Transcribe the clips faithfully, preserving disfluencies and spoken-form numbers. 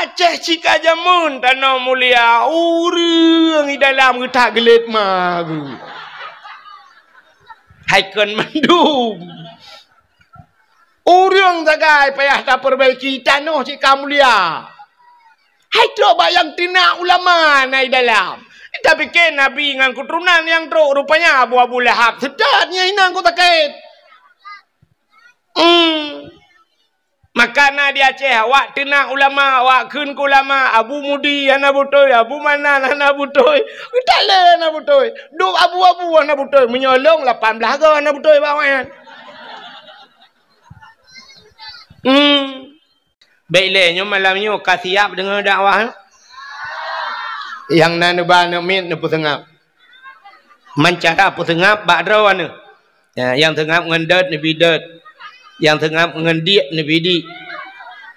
Aceh cit ka jameun tanoh mulia, ureuëng di dalam geutak geulet ma geuh. Hai kon mandum. Ureuëng sagai payah tapeubaiki, tanoh cit ka mulia. Hai trok bak nyang teunak ulama na di dalam. Tapike nabi ngon keuturonan nyang trok, rupanya Abu, Abu Lahab. Seutôt nyan inong ku sakét. Hmm. Maka na di Aceh, awak teunak ulama, awak kheun keu ulama, Abu Mudi hana beutôi, Abu Manan hana beutôi, Talé hana beutôi, duek Abu-Abu hana beutôi, meunyoe lôn lapan blaih goe hana beutôi bak awaknyan. Hmm. Bék lé nyoe malam nyoe ka siap deungoe dakwah, eh? Nyang na neuba aneuk miet neupeuseungab. Meucara peuseungab bak droe aneuk. Ya, nyang seungab ngon dot neubi dot. Nyang seungab ngon diek neubi diek.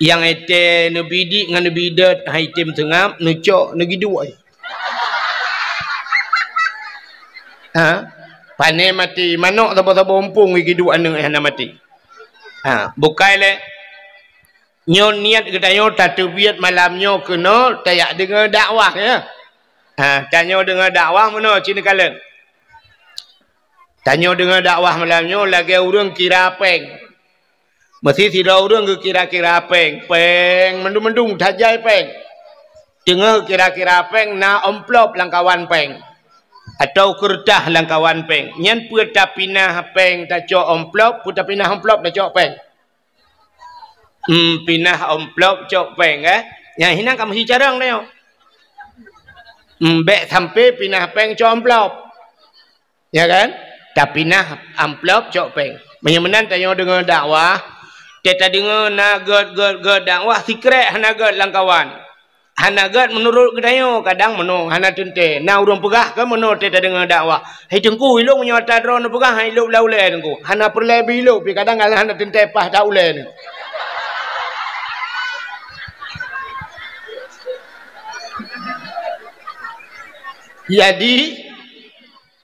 Nyang étée neubi diek ngon neubi dot, hai tem seungab, neucok, neugiduek. Ha? Pane maté, manok saboh-saboh umpung giduek aneuk hana maté. Ha, bukai lé. Nyoe niet geutanyoe tateubiet malam nyoe keunoe tajak deungoe dakwah, ya. Ha, tanyoe deungoe dakwah meunoe cit neukalon. Tanyoe deungoe dakwah malam nyoe lagée ureuëng kira péng. Meusi sidroe ureuëng geukira-kira péng, péng mandum-mandum tajai péng. Teungoh kira-kira péng na amplop lam kawan péng. Atau keureutah lam kawan péng. Nyan peue tapinah péng tacok amplop, peue tapinah amplop tacok péng. Hmm, pinah amplop cok péng, eh. Nyang hinan ka meuhi carông tanyoe. Hmm, bék sampai pinah péng cok amplop. Ya kan? Tapinah amplop cok péng. Meunyoe meunan tanyoe deungoe dakwah, teuka tadeungoe na gét, gét, gét dakwah, sikrek hana gét lam kawan. Hana gét meunurot geutanyoe, kadang meunoe hana teuntée. Na ureuëng peugah keu meunoe teuka tadeungoe dakwah, "Hai Teungku, ilok meunyoe ata droeneuh peugah, hai ilok lam ulée Teungku." Hana peureulée beu ilok, pi kadang hana teuntée paih that ulée nyoe. Jadi,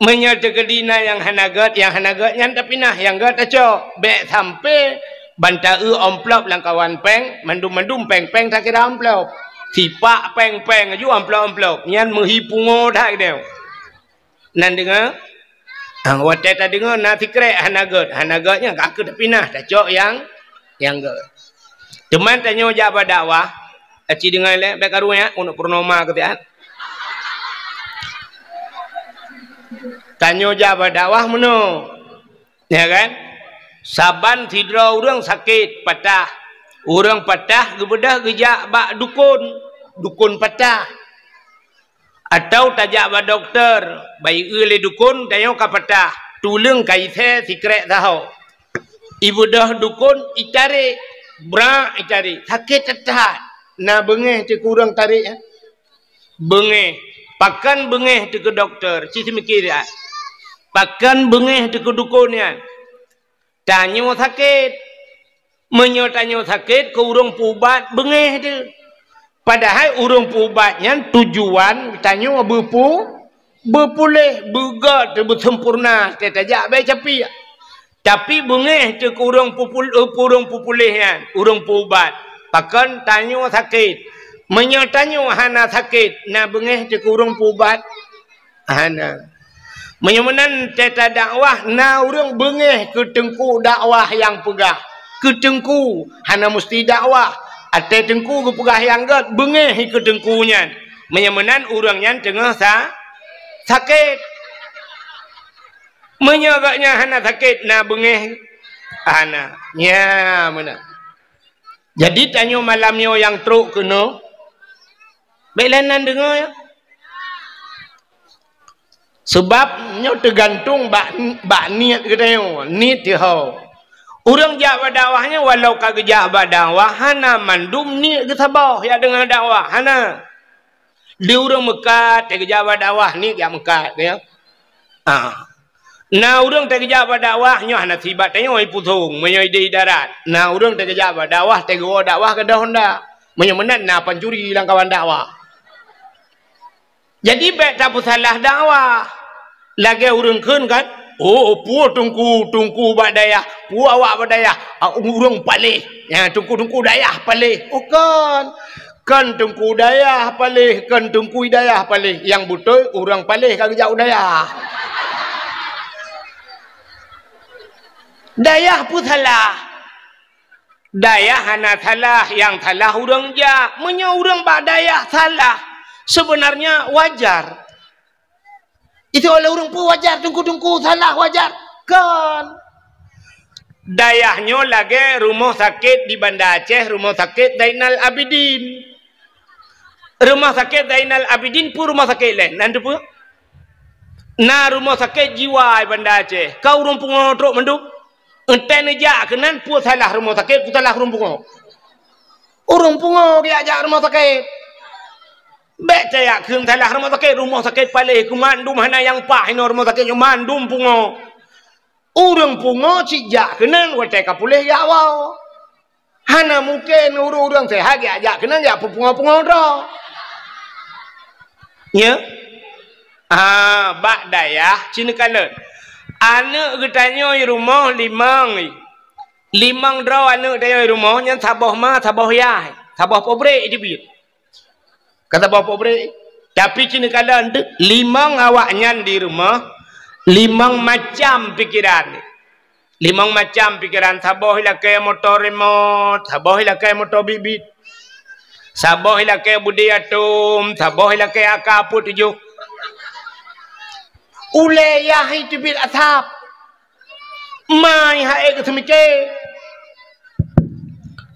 meunyoe teukeudi na nyang hana gét, nyang hana gét nyan tapinah, nyang gét tacok. Bék sampai ban ta-eu amplop lam kawan péng, mandum-mandum péng-péng takira amplop. Sipak péng-péng aju amplop-amplop. Nyan meuhi pungo that geutanyoe. Nan deungoe? Ah, watée tadeungoe na sikrek hana gét, hana gét nyan ka kheueh tapinah, tacok nyang, nyang gét. Teuma tanyoe jak bak dakwah, aci deungoe lé, bék karu nyan, uneuk purnoma keu siat. Tanyoe jak bak dakwah meunoe. Ya kan? Saban sidroe ureuëng sakét, patah. Ureuëng patah geubeudôh geujak bak dukon, dukon patah. Atau tajak bak dokto, bak ié lé dukon, tanyoe ka patah. Tuleueng ka isé sikrek saho. Ibeudôh dukon, itarek, brak itarek. Sakét that-that. Na beungéh teuh keu ureuëng tarek, eh? Beungéh. Pakon beungéh teuh keu dokto? Ci seumiké siat. Pakon beungéh teuh keu dukon nyan? Tanyoe sakét. Meunyoe tanyoe sakét, keu ureuëng peuubat beungéh teuh. Padahai ureuëng peuubat nyan tujuan tanyoe beupeu-, beupuléh, beugét, beuseumpurna, teutajak bék capiek. Tapi beungéh teuh keu ureuëng pupul-, eh, ureuëng pupuléh nyan, ureuëng peuubat. Pakon tanyoe sakét. Meunyoe tanyoe hana sakét, na beungéh teuh keu ureuëng peuubat? Hana. Meunyoe meunan teuka dakwah, na ureuëng beungéh keu teungku dakwah nyang peugah. Keu teungku, hana musti dakwah. Até teungku geupeugah nyang gét, beungéh keu teungku nyan. Meunyoe meunan ureuëng nyan teungoh sa-, sakét. Meunyoe gobnyan hana sakét, na beungéh? Hana. Nya meunan. Jadi tanyoe malam nyoe nyang trok keunoe, bék lé nan deungoe, ya. Sabab nyoe teugantung bak, bak niet geutanyoe, niet teuho. Ureuëng jak bak dakwah nyoe walau ka geujak bak dakwah, hana mandum niet geusaboh jak deungoe dakwah, hana. Di ureuëng meukat, teugeujak bak dakwah, niet jak meukat, ya. Ah. Na ureuëng teugeujak bak dakwah, nyoe hana sibat tanyoe ipusong, meunyoe idéh idarat. Na ureuëng teugeujak bak dakwah, teugeujak dakwah keudeh honda. Meunyoe meunan, na pancuri lam kawan dakwah. Jadi, bék tapeusalah dakwah. Lagée ureuëng kheun kan, "Oh, peue teungku, teungku bak dayah, peue awak bak dayah, ah, ureuëng paléh. Ya, teungku-teungku dayah paléh." Oh, kon. Kon teungku dayah paléh, kon teungku dayah paléh. Nyang beutôi, ureuëng paléh ka geujak u dayah. Dayah peue salah? Dayah hana salah, nyang salah ureuëng jak. Meunyoe ureuëng bak dayah salah, sebenarnya wajar. Itu oleh ureuëng peue wajar, teungku-teungku salah wajar? Kon. Dayah nyoe lagée rumoh sakét di Banda Aceh, Rumoh Sakét Zainal Abidin. Rumoh Sakét Zainal Abidin peue rumoh sakét laén? Nan teupeue? Na rumoh sakét jiwa di Banda Aceh. Ka ureuëng pungo trok mandum? Entée neujak keunan, peue salah rumoh sakét, peue salah ureuëng pungo? Ureuëng pungo geujak rumoh sakét. Bék tajak kheun salah rumoh sakét, rumoh sakét paléh keu mandum hana nyang paih inoe rumoh sakét nyoe mandum pungo. Ureuëng pungo cit jak keunan watée ka puléh jak woe. Hana mungken ureuëng-ureuëng seuhat jak-jak keunan jak peupungo-pungo droe. Nya? Ah, bak dayah cit neukalon. Aneuëk geutanyoe rumoh limong. Limong droe aneuëk tanyoe rumoh nyan saboh ma, saboh yah, saboh pabrék teubiet. Ka saboh pabrék. Tapi cit neukalon limong awaknyan di rumoh, limong macam pikeran. Limong macam pikeran, saboh ilakée moto remote, saboh ilakée moto bit-bit. Saboh ilakée budé atom, saboh ilakée AK peuet tujoh. Ulée yah teubiet asab. Mai hai geuseumiké.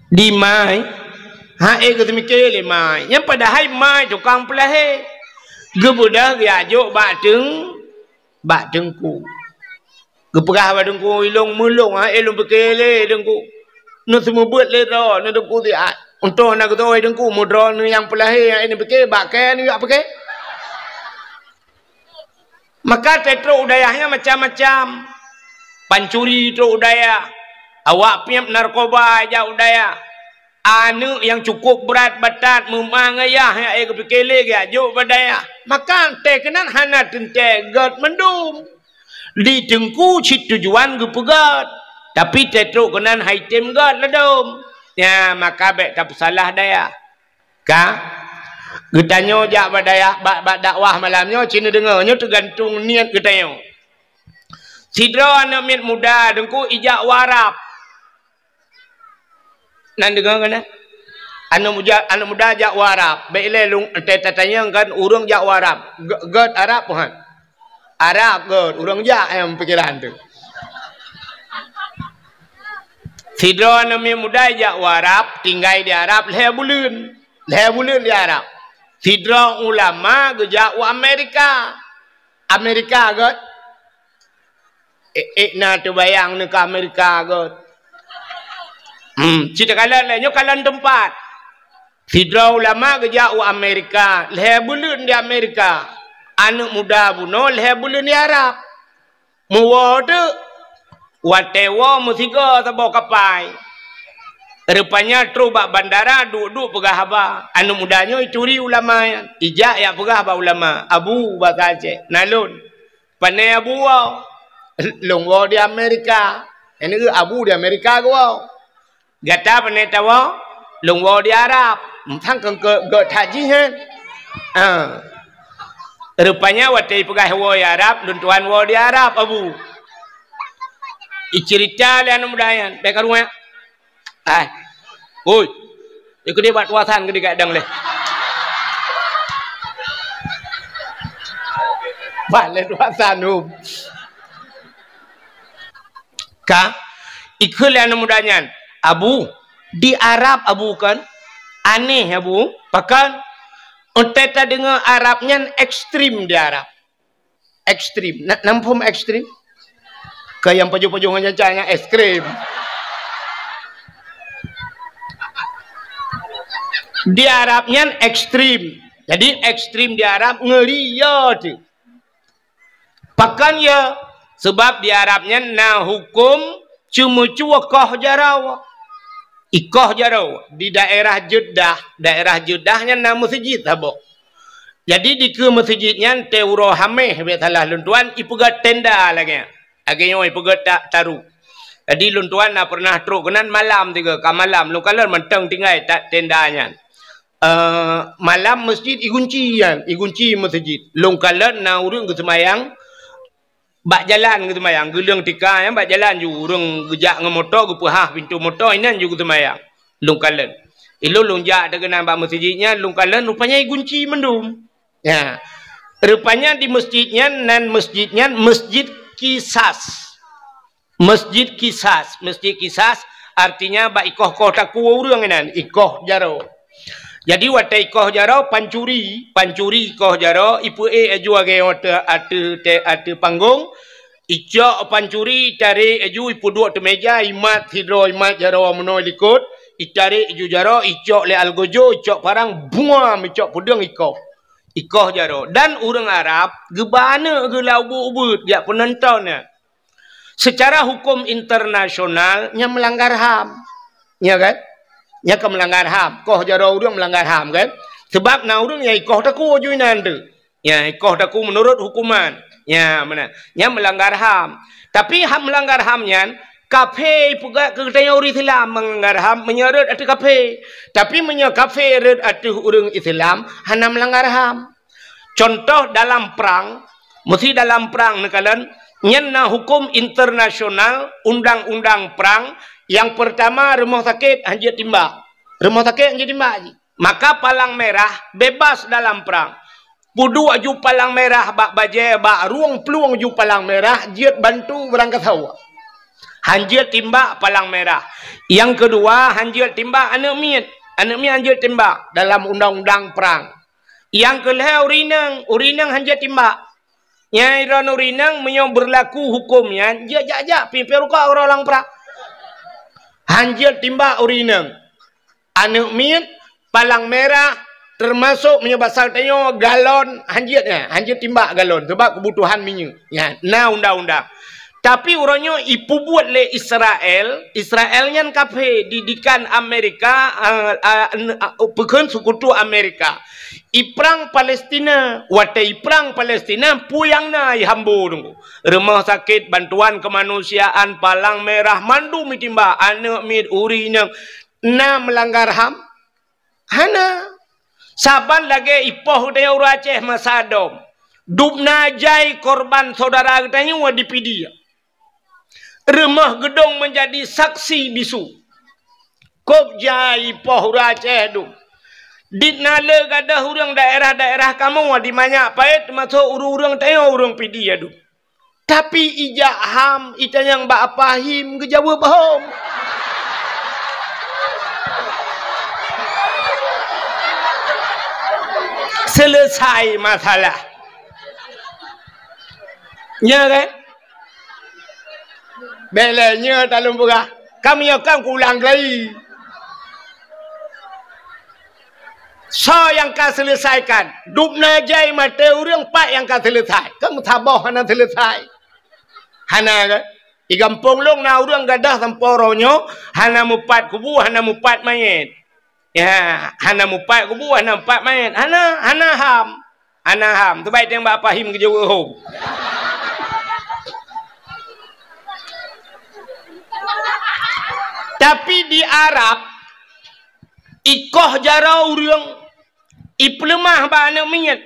Di mai, hai geuseumiké lé mai. Nyang padahai mai tukang peulahé. Geubeudôh geujak jok bak teung-, bak teungku. Geupeugah bak teungku, "Ilong meulong, hai lôn pike lé teungku. Neuseumeubeuet lé droe, neu teungku siat. Untông na geutoe teungku, meudroe neu nyang peulahé, hai neupike, bak kée neujak pike." Maka teutrok u dayah nyan macam-macam. Pancuri trok u dayah. Awak piep narkoba jak u dayah. Aneuëk nyang cukup brat batat meumang ayah nyang ék geupike lé geujak jok bak dayah. Maka teuh keunan hana teuntée gét mandum. Di teungku cit tujuan geupeugét, tapi teutrok keunan hai tem gét ladom. Nya, maka bék tapeusalah dayah. Ka? Geutanyoe jak bak dayah, bak, bak dakwah malam nyoe, ci neudeungoe, nyoe teugantung niet geutanyoe. Sidroe aneuëk miet muda teungku ijak u Arab. Nan deungoe keunan? Aneuëk muda, aneuëk muda jak u Arab. Bék ilée lôn, teuh tatanyong kan ureuëng jak u Arab. Gét, gét Arab peue han? Arab gét, ureuëng jak nyang pikeran teuh. Sidroe aneuëk miet muda jak u Arab, tinggai di Arab lhée buleuen. Lhée buleuen di Arab. Sidroe ulama geujak u Amerika. Amerika gét. Ék, ék na teubayang neu ka Amerika gét. Hmm, ci takalon lé, nyoe kalon teumpat. Sidroe ulama geujak u Amerika, lhée buleuen di Amerika. Aneuëk muda bunoe lhée buleuen di Arab. Meuwoe teuk, watée woe meusigoe saboh kapai. Rupanya trok bak bandara, duek-duek peugah haba. Aneuëk muda nyoe ituri ulama nyan. Ijak jak peugah bak ulama, "Abu," basa Aceh, "Na lôn." "Pané Abu woe?" "Lôn woe di Amerika." "Nyan Abu di Amerika geuwoe." "Gata pané tawoe?" "Lôn woe di Arab." "Sang keu, keu, keu that jih, hé?" "Ah." Rupanya watée ipeugah woe di Arab, "Lôn tuan woe di Arab, Abu." Iceurita lé aneuëk muda nyan, bék karueng. Hai. Oi. Ikeu deh bak tuasan keu deh kadang leh. Bak lé tuasan, hum. Ka, ikheun lé aneuëk muda nyan, "Abu, di Arab Abu kan? Aneh Abu, pakon? Entée tadeungoe Arab nyan ekstrem di Arab." Ekstrem. Na, na muphom ekstrem? Keu nyang pajoh-pajoh ngon nyan, nyan ekstrem. Di Arab nyan ekstrem. Jadi ekstrem di Arab ngeuri yo teuh. Pakon yo? Sebab di Arab nyan na huköm ceumeucue koh jaroe. Ikoh jaroe di daerah Jeddah, daerah Jeddah nyan na meuseujid saboh. Jadi dikeue meuseujid nyan teuh uroe Hameh, bék salah lôn tuan, ipeugét tenda lagée nyan. Lagée nyoe ipeugét ta-, taru. Jadi lôn tuan na pernah trok keunan malam tiga, ka malam lôn kalon mantong tinggai ta-, tenda nyan. Eh, malam masjid igunci nyan, igunci masjid. Lôn kalon na ureuëng geuseumayang bak jalan geuseumayang, geuleueng tika nyan bak jalan ju ureuëng geujak ngon moto, geupeuhah pintoe moto, inan ju geuseumayang. Lôn kalon. Ilôn lôn jak teuh keunan bak masjid nyan, lôn kalon rupanya igunci mandum. Ya. Rupanya di masjid nyan, nan masjid nyan Masjid Qisas. Masjid Qisas, Masjid Qisas artinya bak ikoh-koh takue ureuëng inan, ikoh jaroe. Jadi watée ikoh jaroe pancuri, pancuri ikoh jaroe, ipeuék aju agée watée ateueh, ateueh panggong, icok pancuri, itarek aju, ipeuduek ateueh meja, imat sidroe, imat jaroe meunoe likot, itarek aju jaroe, icok lé algojo, icok parang, buam, icok peudeueng ikoh. Ikoh jaroe. Dan ureuëng Arab geuba aneuëk geuh lam ubeuet-ubeuet jak peunonton nyan. Secara hukum internasional, nyan meulanggar ham. Ya kan? Nyan ka meulanggar ham. Koh jaroe ureuëng meulanggar ham kan? Sebab na ureuëng nyang ikoh takue ju inan teuh. Ya, ikoh takue meunurot hukuman. Ya, meunan. Nyan meulanggar ham. Tapi ham meulanggar ham nyan, kafé ipeugah keu geutanyoe ureuëng Islam meulanggar ham meunyoe rhot ateueh kafé. Tapi meunyoe kafé rhot ateueh ureuëng Islam, hana meulanggar ham. Contoh dalam prang, meusi dalam prang neukalon, nyan na hukum internasional, undang-undang prang, nyang peurtama rumoh sakét hanjeuet timbak. Rumoh sakét hanjeuet timbak jih. Maka palang merah bebas dalam prang. Peuduek ju palang merah bak bajée, bak rueng plueng ju palang merah, jeuet bantu beurangkasoe. Hanjeuet timbak palang merah. Nyang keudua, hanjeuet timbak aneuëk miet. Aneuëk miet hanjeuet timbak dalam undang-undang prang. Nyang keu lhée ureuëng inong, ureuëng inong hanjeuet timbak. Nyang droeneuh ureuëng inong meunyoe beurlaku huköm nyan, jeuet jak-jak pih peuruka uroe lam prang. Hanjeuet timbak ureuëng inong. Aneuëk miet, palang merah, teumasok meunyoe basa tanyoe galon, hanjeuet nyan, hanjeuet timbak galon, sabab keubutuhan minyeuk. Nyan, na undang-undang. Tapi uroe nyoe ipeubuet lé Israel, Israel nyan kafé, didikan Amerika, a, a, n-, a, peukheun seukutu Amerika. Iprang Palestina, watée iprang Palestina, peue nyang na ihambo teungku. Rumoh sakét, bantuan keumanusiaan, palang merah, mandum itimbak, aneuëk miet, ureuëng inong, na meulanggar ham? Hana. Saban lagée ipoh geutanyoe ureuëng Aceh masa dom. Dubna jai korban syedara geutanyoe di Pidie. Rumoh geudong meunjadi saksi bisu. Kôb jai ipoh ureuëng Aceh dum. Diet na le gadôh ureuëng daerah-daerah kamoe di Manyak Payet, teumasok ureuëng-ureuëng tanyoe ureuëng Pidie dum. Tapi ijak ham, itanyong bak Apa Him, geujaweueb hom. Selesai masalah. Nya kan? Bék lé nyoe taleueng peugah. Ka meunyoe kan kuulang lagi. Soe nyang ka seuleusaikan? Dubna jai maté ureuëng, pat nyang ka seuleusai? Kan meusaboh hana seuleusai. Hana kan? Di gampông lôn na ureuëng gadôh sampoe uroe nyoe hana mupat kubu, hana mupat manyét. Ya, hana mupat kubu, hana mupat manyét. Hana, hana ham. Hana ham. Teubai teueng bak Apa Him geujaweueb hom. Tapi di Arab, ikoh jaroe ureuëng, ipeuleumah bak aneuëk miet.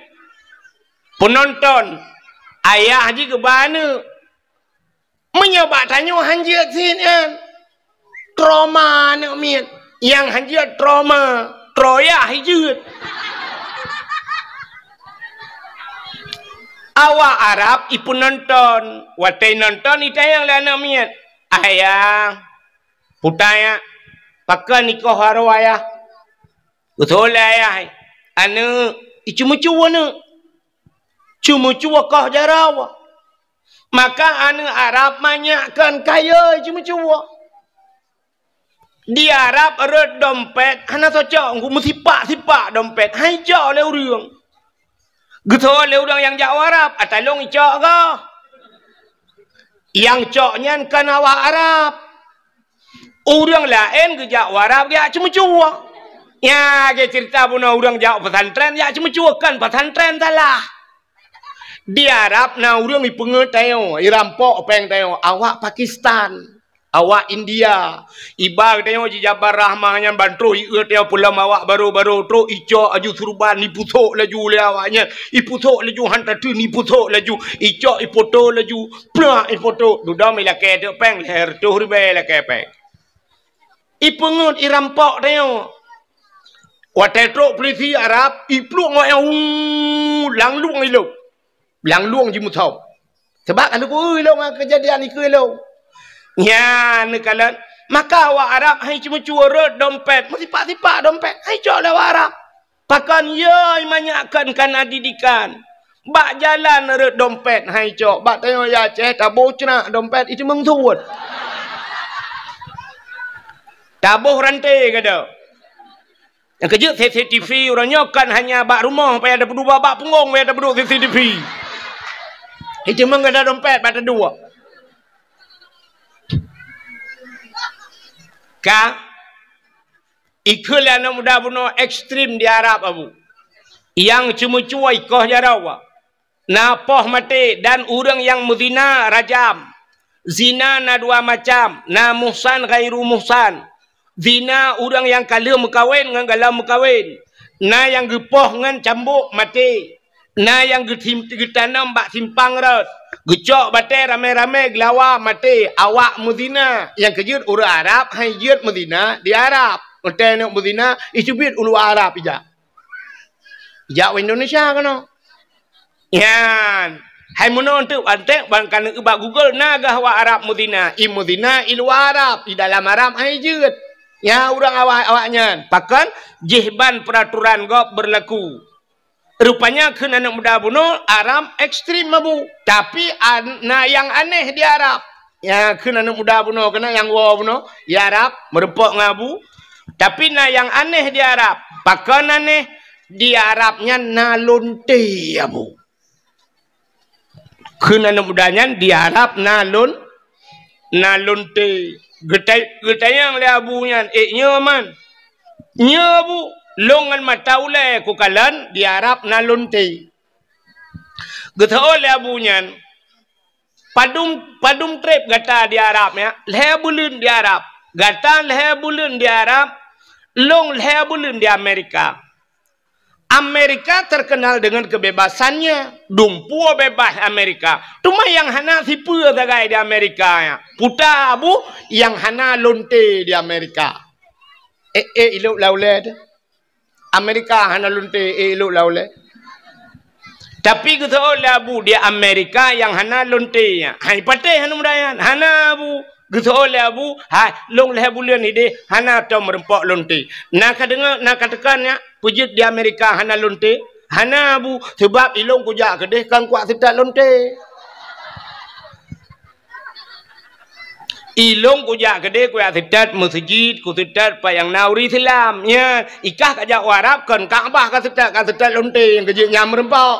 Peunonton, ayah jih geuba aneuëk. Meunyoe bak tanyoe hanjeuet cit nyan, trauma aneuëk miet. Nyang hanjeuet trauma, troyah jeuet. Awak Arab ipeunonton, watée nonton itanyong lé aneuëk miet, "Ayah, putai nyak, pakon ikoh jaroe ayah?" Geutanyong lé ayah, "Aneuëk, iceumeucue aneuëk. Ceumeucue koh jaroe." Maka aneuëk Arab manyak kon kayée ceumeucue. Di Arab rhot dompet hana cocok, meusipak-sipak dompet, han icok lé ureuëng. Geutanyong lé ureuëng nyang jak u Arab, "Ata lôn icok goh?" Nyang cok nyan kon awak Arab. Ureuëng laén geujak u Arab geujak ceumeucue. Nya, lagée ceurita bunoe ureuëng jak u pesantren, jak ceumeucue, kon pesantren salah. Di Arab na ureuëng ipeungeut tanyoe, irampok péng tanyoe, awak Pakistan. Awak India, iba geutanyoe jijabar rahmah nyan ban troh ié tanyoe peulom awak barô-barô, troh icok aju surban, ipusok laju lé awak nyan, ipusok laju han tateun, ipusok laju, icok ipoto laju, plak ipoto, dudoe ilakée teuk péng, lhèe reutôh ribèe ilakée péng. Ipeungeut irampok tanyoe. Watée trok pulisi Arab, ipluek ngon nyang, uu, langlueng ilong. Langlueng jimusoe. Sabab ka lheueh ilong ngon keujadian ikeue ilong. Nyan neukalon, maka awak Arab hai ceumeucue rhot dompet, meusipak-sipak dompet, hai cok lé awak Arab. Pakon yö manyak kon kana didikan. Bak jalan rhot dompet hai cok. Bak tanyoe ya Aceh taboh ceunak dompet itu meungsuet. Taboh ranté gada. Nyang keujeuet C C T V uroe nyoe kon hanya bak rumoh payah tapeuduek, bak punggong payah tapeuduek C C T V. Itu meung gada dompet bak taduek. Ka Ikheun lé aneuk muda bunoe ekstrem di Arab, Abu. Nyang ceumeucue ikoh jaroe, na poh maté dan ureuëng nyang meuzina rajam. Zina na dua macam, na muhsan ghairu muhsan. Zina ureuëng nyang ka lheueh meukawen ngon galom meukawen. Na nyang geupoh ngon cambok maté. Na nyang geutim-, geutanom bak simpang rot, geucok batée ramé-ramé geulawa maté, awak meuzina. Nyang keujeuet ureuëng Arab hai jeuet meuzina di Arab. Watée neuk meuzina, icubit u luwa Arab ijak. Ijak u Indonesia keunoe. Nyan. Hai meunoe teuk antek ban ka neuk bak Google na gah awak Arab meuzina. I meuzina i luwa Arab, i dalam Arab hai jeuet. Nya ureuëng awak, awak nyan. Pakon? Jih ban peraturan gob berlaku. Rupanya kheun aneuk muda bunoe Arab ekstrem, Abu. Tapi an-, na nyang aneh di Arab. Ya, kheun aneuk muda bunoe keunan nyang woe bunoe, ya Arab, meureumpok ngon Abu. Tapi na nyang aneh di Arab. Pakon aneh? Di Arab nyan na lonte, Abu. Kheun aneuk muda nyan di Arab na lon-, na lonte. Geutai-, geutanyong lé Abu nyan, "Eh, nyoe man?" "Nyoe, Abu, lôn ngon mata ulée kukalon di Arab na lonte." Geuseuôt lé Abu nyan, "Padum, padum treb gata di Arab nyan?" "Lhée buleuen di Arab." "Gata lhée buleuen di Arab, lôn lhée buleuen di Amerika." Amerika terkenal dengan kebebasannya, dumpeue bebas Amerika. Teuma nyang hana sipeue sagai di Amerika nyan, peue ta, Abu, nyang hana lonte di Amerika. Eh, eh, ilok lam ulée teuh. Amerika hana lonte, eh, ilok lam ulée. Tapi geuseuôt lé Abu di Amerika nyang hana lonte nyan. Hai patéh hana muda nyan. Hana, Abu. Geuseuôt lé Abu, "Hai, lôn lhée buleuen ideh hana tom meureumpok lonte." Na ka deungoe, na ka teuka nyak, peue jeuet di Amerika hana lonte? Hana, Abu, sabab ilôn kujak keudeh kon kuat seutat lonte. Ilôn kujak keudeh kuat seutat meuseujid, kuseutôt pat nyang na ureuëng Islam. Nyan, ikah kajak u Arab kon Ka'bah kaseutôt, kaseutôt lonte nyang keujeuet nyan meureumpok.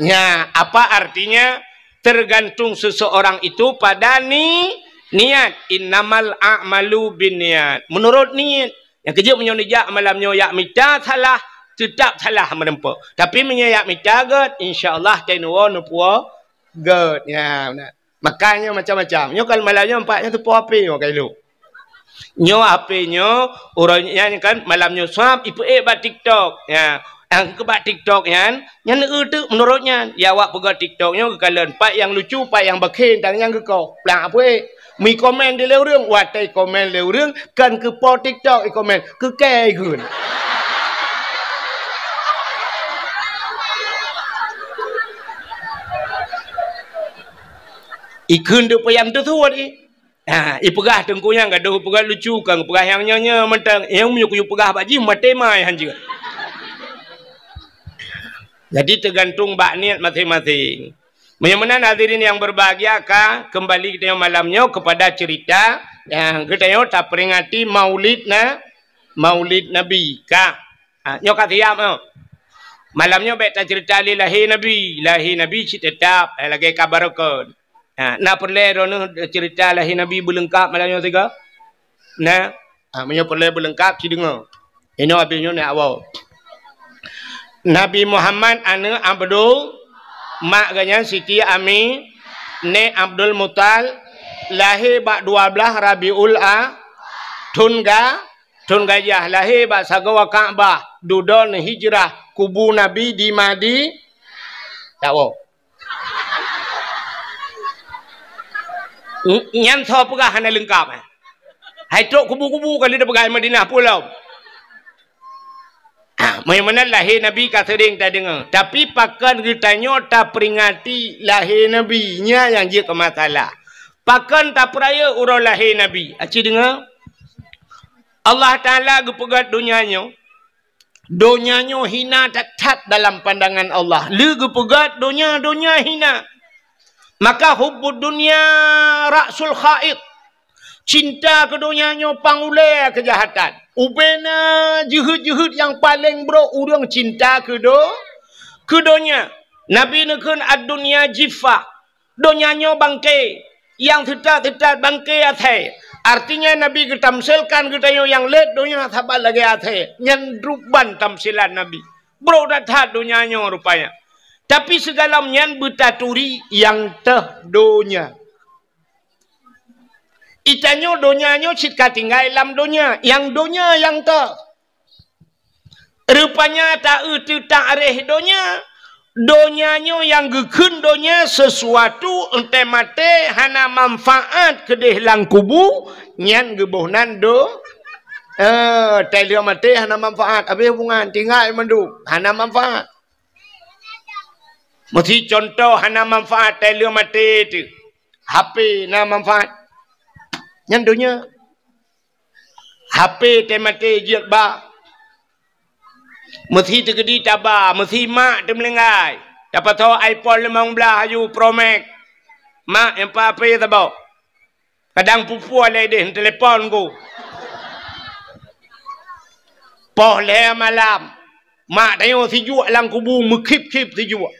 Nyan, apa artinya? Tergantung seseorang itu pada ni-, niat. "Innamal a'malu binniyat." Menurut niat. Nyang keujeuet meunyoe neujak malam nyoe jak mita salah, teutap salah meureumpok. Tapi meunyoe jak mita gét, insya Allah teunuwoe neupuwoe gét. Ya, beuna. Makanya macam-macam. Nyoe kan malam nyoe nampak nyoe teupoh H P nyoe ka ilok. Nyoe H P nyoe, uroe nyan kan malam nyoe swab ipeuék bak TikTok. Ya, nyang keu bak TikTok nyan, nyan eu teuk meunurot nyan. Ya, awak peugah TikTok nyoe geukalon pat nyang lucu, pat nyang bakhen, dan nyang geukoh. Plang apui. Mi komen di lé ureuëng, watée komen lé ureuëng, kan keu po TikTok i komen, keu kée ikheun. Ikheun deuk payah teusuet i. Ha, ipeugah teungku nyang gadoh peugah lucu, kan peugah nyang nyoe-nyoe mantong. Nyang meunyoe kuyue peugah bak jih maté mai hanjeuet. Jadi teugantung bak niet maséng-maséng. Meunyoe meunan hadirin yang berbahagia, ka kembali kita malam nyoe kepada cerita nyang geutanyoe taperingati Maulid na-, Maulid Nabi. Ka, ha, nyoe ka siap nyoe. Malam nyoe bék tacerita lé lahé Nabi. Lahé Nabi cit teutap, eh, lagée ka barokon. Ha, na peureulée droeneueh cerita lahé Nabi beuleungkab malam nyoe sigoe? Na, ha, meunyoe peureulée beuleungkab, ci deungoe. Inoe abéh nyoe nyak woe. Nabi Muhammad aneuëk Abdul, mak geuhnyan Siti Ami, nèk Abdul Muthalib, Lahé bak dua blaih Rabiul A, thon ga-, thon gajah. Lahé bak sagoe Ka'bah, dudoe hijrah, kubu Nabi di Madi-, tak woe. N-, nyan soe peugah hana leungkap, eh? Hai trok kubu-kubu ka lheueh peugah Madinah pulo. Ah, meunyoe meunan lahé Nabi ka seuring tadeungoe, tapi pakon geutanyoe taperingati lahé Nabi, nyan nyang jeuet keu masalah. Pakon tapeurayeuk uroe lahé Nabi? Aci deungoe, Allah Taala geupeugét donya nyoe, donya nyoe hina that-that dalam pandangan Allah. Lé geupeugét donya, donya hina. Maka hubbud dunya ra'sul khati'ah. Cinta keu donya nyoe pang ulée keujahatan. Ubena jeuhet-jeuhet nyang paleng brok ureuëng cinta keu do-, keu donya. Nabi neukheun, "Ad-dunya jiffah." Donya nyoe bangke, nyang teutat-teutat bangke asée. Artinya, Nabi geutamsilkan geutanyoe nyang lét donya saban lagée asée. Nyan ruban tamsilan Nabi. Brok that-that donya nyoe rupanya. Tapi sigohlom nyan beutaturi nyang teuh donya. Geutanyoe donya nyoe cit ka tinggai lam donya, nyang donya nyang teuh. Rupanya ta-eu teutareh donya, donya nyoe nyang geukheun donya sesuatu, enteuk maté hana manfaat keudeh lam kubu, nyan geuboh nan do-, eh, tai lheueh maté hana manfaat, habéh hubungan, tinggai mandum, hana manfaat. Meusi contoh hana manfaat tai lheueh maté teuh. H P na manfaat. Nyan donya. H P teumaté jeuet ba. Meusi teukeudi taba, meusi mak teumeulinggai. Tapasoe iPhone limong blaih aju Pro Max. Mak, nyang pa H P saboh. Kadang pupue lé deh, telepon ku. Poh lhée malam. Mak tanyoe sijuek lam kubu, meukhip-khip sijuek.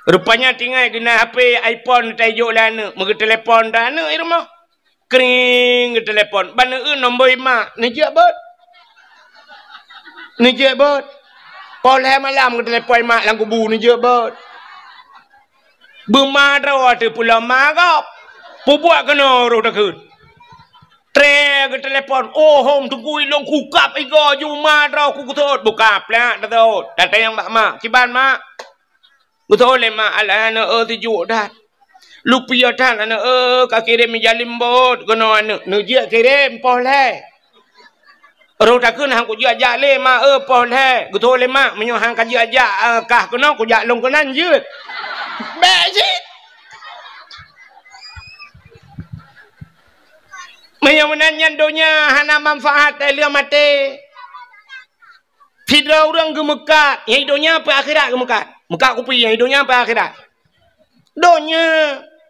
Rupanya tinggai geunan H P iPhone tajok lé aneuëk, meugeuteulepon dah aneuëk i rumoh. Kring, geutelepon. Ban eu nombor i mak, neujak bot. Neujak bot. Poh lhée malam geutelepon i mak lam kubu, neujak bot. Beuma droe teuh pulo ma gob. Pubuet keunoe roh takheun. Tré geutelepon, "Oh, hom teungku ilong kukab igo ju ma droe ku geusot." Buka plak teusot. Datang bak mak. "Kiban, Mak?" Geusot lé mak, "Alah, aneuëk, eh, sijuek that. Lupiah that, aneuëk, eh, ka kirém ija limbot keunoe aneuëk." Neujak kirém poh lhée. Roh takheun, "Han kujak-jak lé, Mak, eh, poh lhée." Geusot lé mak, "Meunyoe han kajak-jak, eh, kah keunoe, kujak lôn keunan jeuet." Bék cit. Meunyoe meunan nyan donya hana manfaat, eh, lheueh maté. Sidroe ureuëng geumeukat, nyang i donya peu akhirat geumeukat. Meukat kupi, nyang i donya peu akhirat. Donya,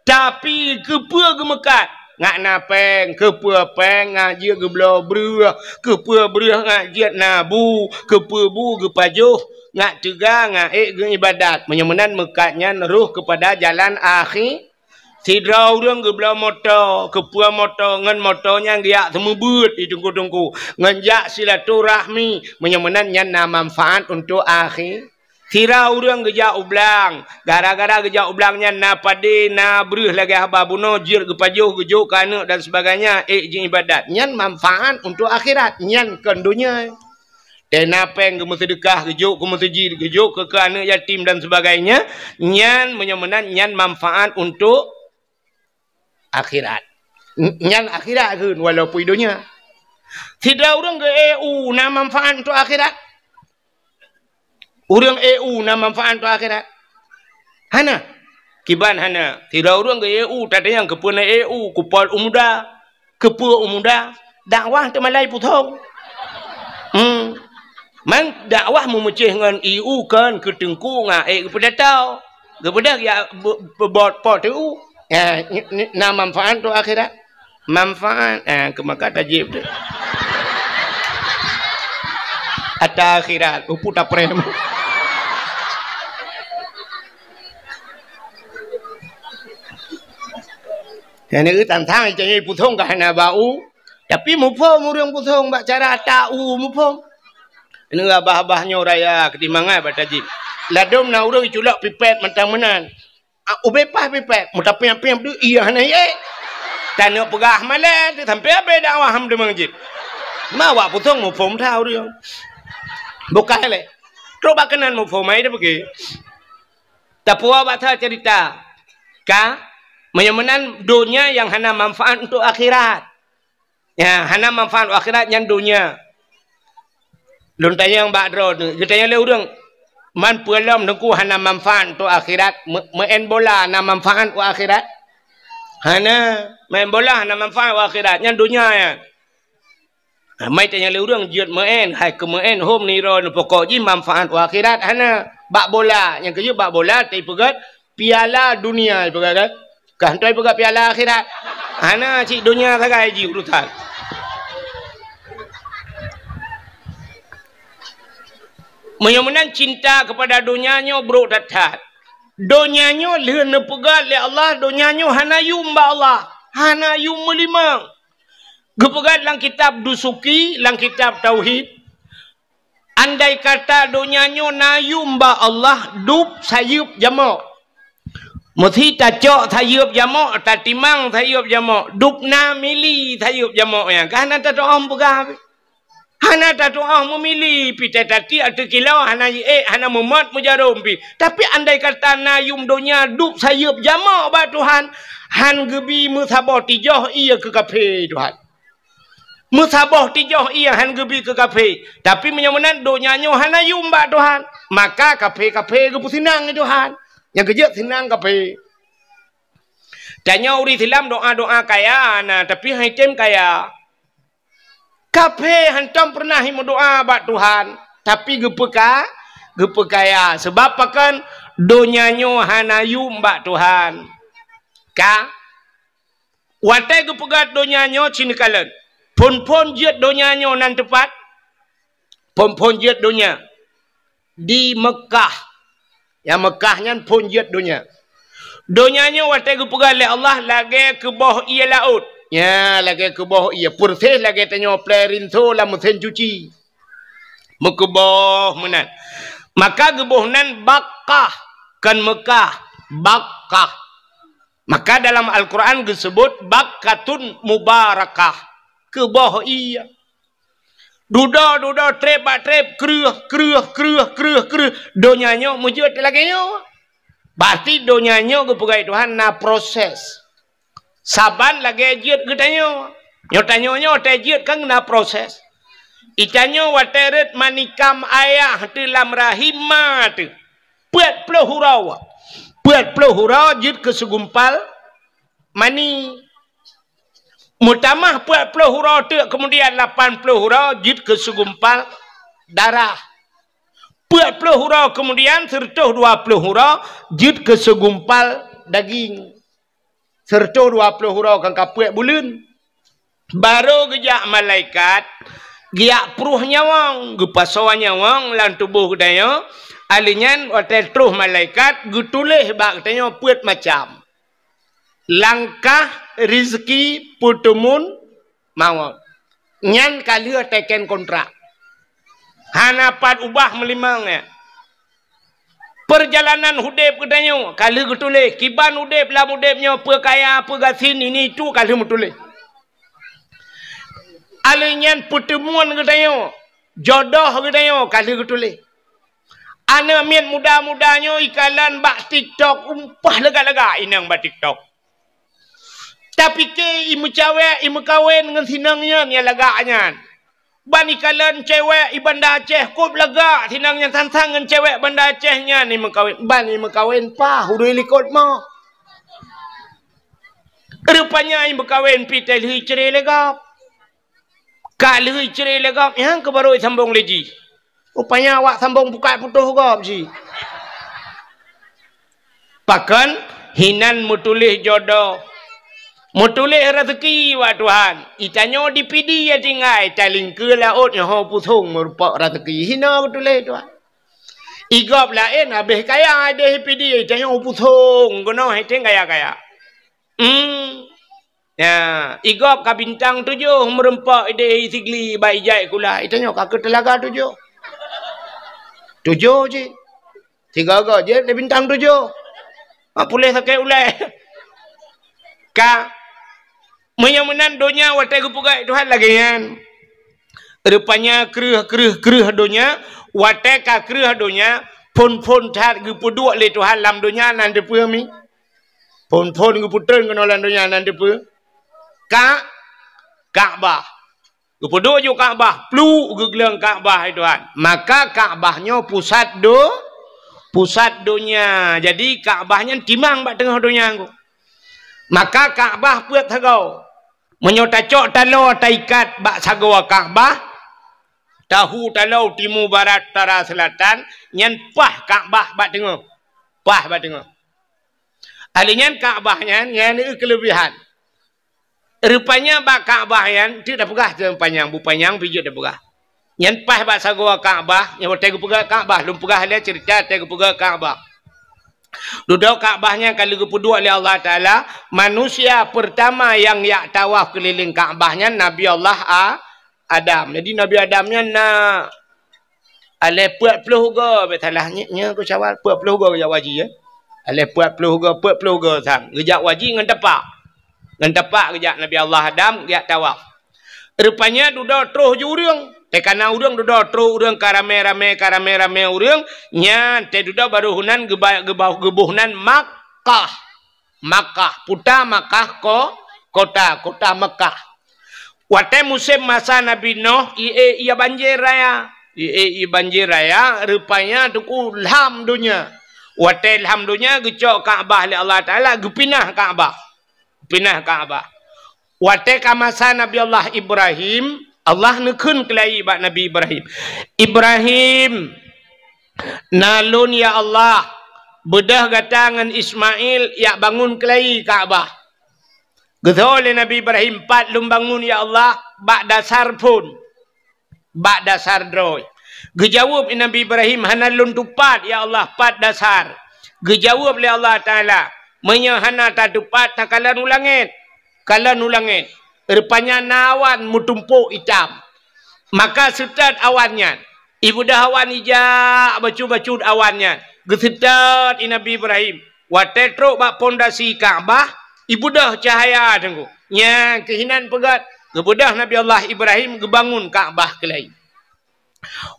tapi keupeue geumeukat? Ngat na péng, keupeue péng ngat jeuet geubloe breueh, keupeue breueh ngat jeuet na bu, keupeue bu geupajoh, ngat teuga, ngat ék geuibadat. Meunyoe meunan meukat nyan roh keupada jalan akhi-, Sidroe ureuëng geubloe moto, keupeue moto, ngon moto nyan geujak seumeubeuet di teungku-teungku, ngon jak silaturahmi, meunyoe meunan nyan na manfaat untuk akhi-. Sidroe ureuëng geujak u blang, gara-gara geujak u blang nyan na padé, na breueh lagée haba bunoe, jeuet geupajoh, geujok keu aneuëk dan sebagainya, ék jiibadat. Nyan manfaat untuk akhirat, nyan kon donya. Teuh na péng geumeuseudeukah, geujok keu meuseujid, geujok keu, keu aneuëk yatim dan sebagainya, nyan meunyoe meunan nyan manfaat untuk akhirat. N-, nyan akhirat kheun walaupun i donya. Sidroe ureuëng geu-E U na manfaat untuk akhirat? Ureuëng E U na manfaat untuk akhirat? Hana. Kiban hana. Sidroe ureuëng geu-E U, tatanyong keupeue na E U, kupol u muda. Keupeue u muda? Dakwah teumalai pusong. Hmm. Man dakwah meumeucéh ngon E U kon keu teungku ngat ék geupeudato. Geupeugah ya be-, be-, bot po teu. Ya, ni, ni, na manfaat tu akhirat. Manfaat, eh, keu maka tajib tu. Ata akhirat, upu taprem. Nyang neu tantang itanyoe pusong ka hana bak u, tapi muphom ureuëng pusong bak cara ata u muphom. Neu abah-abah nyoe raya keutimbangan bak tajib. Ladom na ureuëng iculok pipet mantong meunan. Ah, ubé pah pipet, meutapiang-piang tu iya hana ye. Taneuk peugah malée, sampai habéh dakwah ham deungon jih. Ma awak pusong muphom that ureuëng. Bukai lé. Trok bak keunan muphom ai dah pergi. Tapuwoe bak that cerita. Ka? Meunyoe meunan donya nyang hana manfaat untuk akhirat. Ya, hana manfaat akhirat nyan donya. Lôn tanyong bak droe tu, geutanyong lé ureuëng, "Man peue lom Teungku hana manfaat untuk akhirat? Me-, meu'en bola na manfaat u akhirat?" Hana, meu'en bola hana manfaat u akhirat, nyan donya nyan. Ha, mai tanyong lé ureuëng jeuet meu'en, hai keu meu'en hom niro neupokok jih manfaat u akhirat hana. Bak bola, nyang keujeuet bak bola teupeugét piala dunia ipeugah kan? Kah hantoi peugah piala akhirat. Hana cit donya sagai jih urusan. Meunyoe meunan cinta kepada donya nyoe brok that-that. Donya nyoe lheueh neupeugah lé Allah, donya nyoe hana yum bak Allah, hana yum meulimang. Geupeugah lam kitab Dusuki, lam kitab Tauhid, andai kata donya nyoe na yum bak Allah, dub sayeuep jamok. Meusi tacok sayeuep jamok, tatimang sayeuep jamok, dub na mili sayeuep jamok nyan. Ka hana tatu'oh peugah. Hana tatu'oh meumili, pi tatiek ateueh kilô, hana jiék, hana meumot meujarom pi. Tapi andai kata na yum donya dub sayeuep jamok bak Tuhan, han geubi meusaboh tijoh ié keu kafé Tuhan. Meusaboh tijoh ié han geubi keu kafé. Tapi meunyoe meunan donya nyoe hana yum bak Tuhan, maka kafé-kafé geupeuseunang lé Tuhan. Nyang keujeuet seunang kafé. Tanyoe ureuëng Islam doa-doa kaya na, tapi han item kaya. Kafé hantom peureunah meudoa bak Tuhan, tapi geupeuka-, geupeukaya. Sebab pakon? Donya nyoe hana yum bak Tuhan. Ka? Watée geupeugah donya nyoe cit neukalon. Phon-phon jeuet donya nyoe nan teupat? Phon-phon jeuet donya di Meukah. Nyang Meukah nyan phon jeuet donya. Donya nyoe watée geupeugah lé Allah lagée keuboh ié laôt. Nya, lagée keuboh ié, peureséh lagée tanyoe plée rinso lam meusén cuci. Meukeuboh meunan. Maka geuboh nan Bakkah, kon Meukah, Bakkah. Maka dalam Al-Quran geuseubut bakkatun mubarakah, keuboh ié. Dudoe-dudoe, treb bak treb, kreueh, kreueh, kreueh, kreueh, kreueh. Donya nyoe meujeuet lagée nyoe. Berarti donya nyoe geupeugah Tuhan na proses. Saban lagée jeuet geutanyoe. Nyoe tanyoe nyoe watée jeuet kan na proses. Itanyoe watée rhot manikam ayah teuh lam rahim ma teuh. Peuet ploh uroe. Peuet ploh uroe jeuet keu segumpal mani. Meutamah peuet ploh uroe teuk, keumudian lapan ploh uroe jeuet keu segumpal darah. Peuet ploh uroe keumudian, seureutôh dua ploh uroe jeuet keu segumpal daging. Seureutôh dua ploh uroe kan ka peuet buleuen. Barô geujak malaikat, geujak pruh nyawöng, geupasoe nyawöng lam tuboh geutanyoe. Alheuh nyan watée troh malaikat, geutuléh bak geutanyoe peuet macam. Langkah, rizki, peuteumun, mawöt. Nyan ka lheueh teken kontrak. Hana pat ubah meulimong nyan. Peurjalanan udeb geutanyoe ka lheueh geutuléh. Kiban udeb lam udeb nyoe, peue kaya, peue gasien, ini itu ka lheueh meutuléh. Alheuh nyan peuteumuan geutanyoe, jodoh geutanyoe ka lheueh geutuléh. Aneuk miet muda-muda nyoe ikalon bak TikTok, umpah lagak-lagak inong bak TikTok. Tapike imeucawek, imeukawen ngon sinong nyan nyang lagak nyan. Ban ikalon cewek i Banda Aceh kôb lagak sinong nyan sang-sang ngon cewek Banda Aceh nyan imeukawen. Ban imeukawen paih ureuëng likot mo. Rupanya imeukawen pi teuh lheueh icre lé gob. Ka lheueh icre lé gob, nyang keu barô isambong lé jih. Rupanya awak sambong pukat putôh gob jih. Pakon? Hinan meutuléh jodoh. Meutuléh raseuki bak Tuhan. Itanyoe di Pidie tinggai, talingkeue laôt nyoe ho pusong meurumpok raseuki. Hina meutuléh Tuhan. Igob laén habéh kaya ideh Pidie, itanyoe pusong keunoe hiteng kaya-kaya. Hmm. Ya, igob ka bintang tujoh meurumpok ideh Sigli bak ijai kula. Itanyoe ka keu teulaga tujoh. Tujoh cit. Sigoe-goe jeuet lé bintang tujoh. Ha, puléh sakét ulée. Ka. Meunyoe meunan donya watée geupeugah Tuhan lagée nyan. Rupanya kreueh, kreueh, kreueh donya, watée ka kreueh donya, phon-phon that geupeuduek lé Tuhan lam donya nan teupeue mi. Phon-phon geupeutreun keunoe lam donya nan teupeue. Ka, Ka'bah. Geupeuduek ju Ka'bah, pluk geugleueng Ka'bah, hai Tuhan. Maka Ka'bah nyoe pusat do-, pusat donya. Jadi Ka'bah nyan timang bak teungoh donya nyoe. Maka Ka'bah peuet sagoe. Meunyoe tacok taloe taikat bak sagoe Ka'bah, tahu taloe timu, barat, utara, seulatan, nyan paih Ka'bah bak teungoh. Paih bak teungoh. Ahli nyan Ka'bah nyan, nyan keulebihan. Rupanya bak Ka'bah nyan, teuk tapeugah teuh panyang, bu panyang pih jeuet tapeugah. Nyan paih bak sagoe Ka'bah, nyang watée geupeugah Ka'bah, lôn peugah lé ceurita watée geupeugah Ka'bah. Dudoe Ka'bah nyan ka lheueh geupeuduek lé Allah Taala, manusia pertama nyang jak tawaf keulileng Ka'bah nyan Nabi Allah A-, Adam. Jadi Nabi Adam nyan na aleh peuet ploh goe, bèk salah, nyoe, nyoe keu Syawal, peuet ploh goe geujak haji, ya. Aleh peuet ploh goe, peuet ploh goe sang. Geujak haji ngon tapak. Ngon tapak geujak Nabi Allah Adam, geujak tawaf. Rupanya dudoe troh ju ureuëng. Teuka na ureuëng dudoe troh ureuëng ka ramé-ramé, ka ramé-ramé ureuëng, nyan teududoe baroe nan geuba-, geuba-, geuboh nan Makkah. Makkah, puta Makkah ko-, kota, kota Makkah. Watée musém masa Nabi Nuh, ié, ié banjir raya. Ié, ié banjir raya, rupanya teungku lham donya. Watée lham donya geucok Ka'bah lé Allah Taala, geupinah Ka'bah. Pinah Ka'bah. Watée ka masa Nabi Allah Ibrahim, Allah neukheun keulayi bak Nabi Ibrahim, "Ibrahim, na lôn ya Allah, beudôh gata ngon Ismail jak bangun keulayi Ka'bah." Geuthoe lé Nabi Ibrahim, "Pat lôn bangun ya Allah, bak dasar phon." Bak dasar droe. Geujaweueb Nabi Ibrahim, "Hana lôn tupat, ya Allah, pat dasar." Geujaweueb lé Allah Taala, "Meunyoe hana tatupat, takalon u langét." Kalon u langét. Rupanya na awan meutumpôk itam. Maka seutôt awan nyan. Ibeudôh awan ijak bacut-bacut awan nyan. Geuseutôt i Nabi Ibrahim. Watée trok bak pondasi Ka'bah, ibeudôh cahya teungku. Nyang keuhinan peugét, geubeudôh Nabi Allah Ibrahim geubangun Ka'bah keulayi.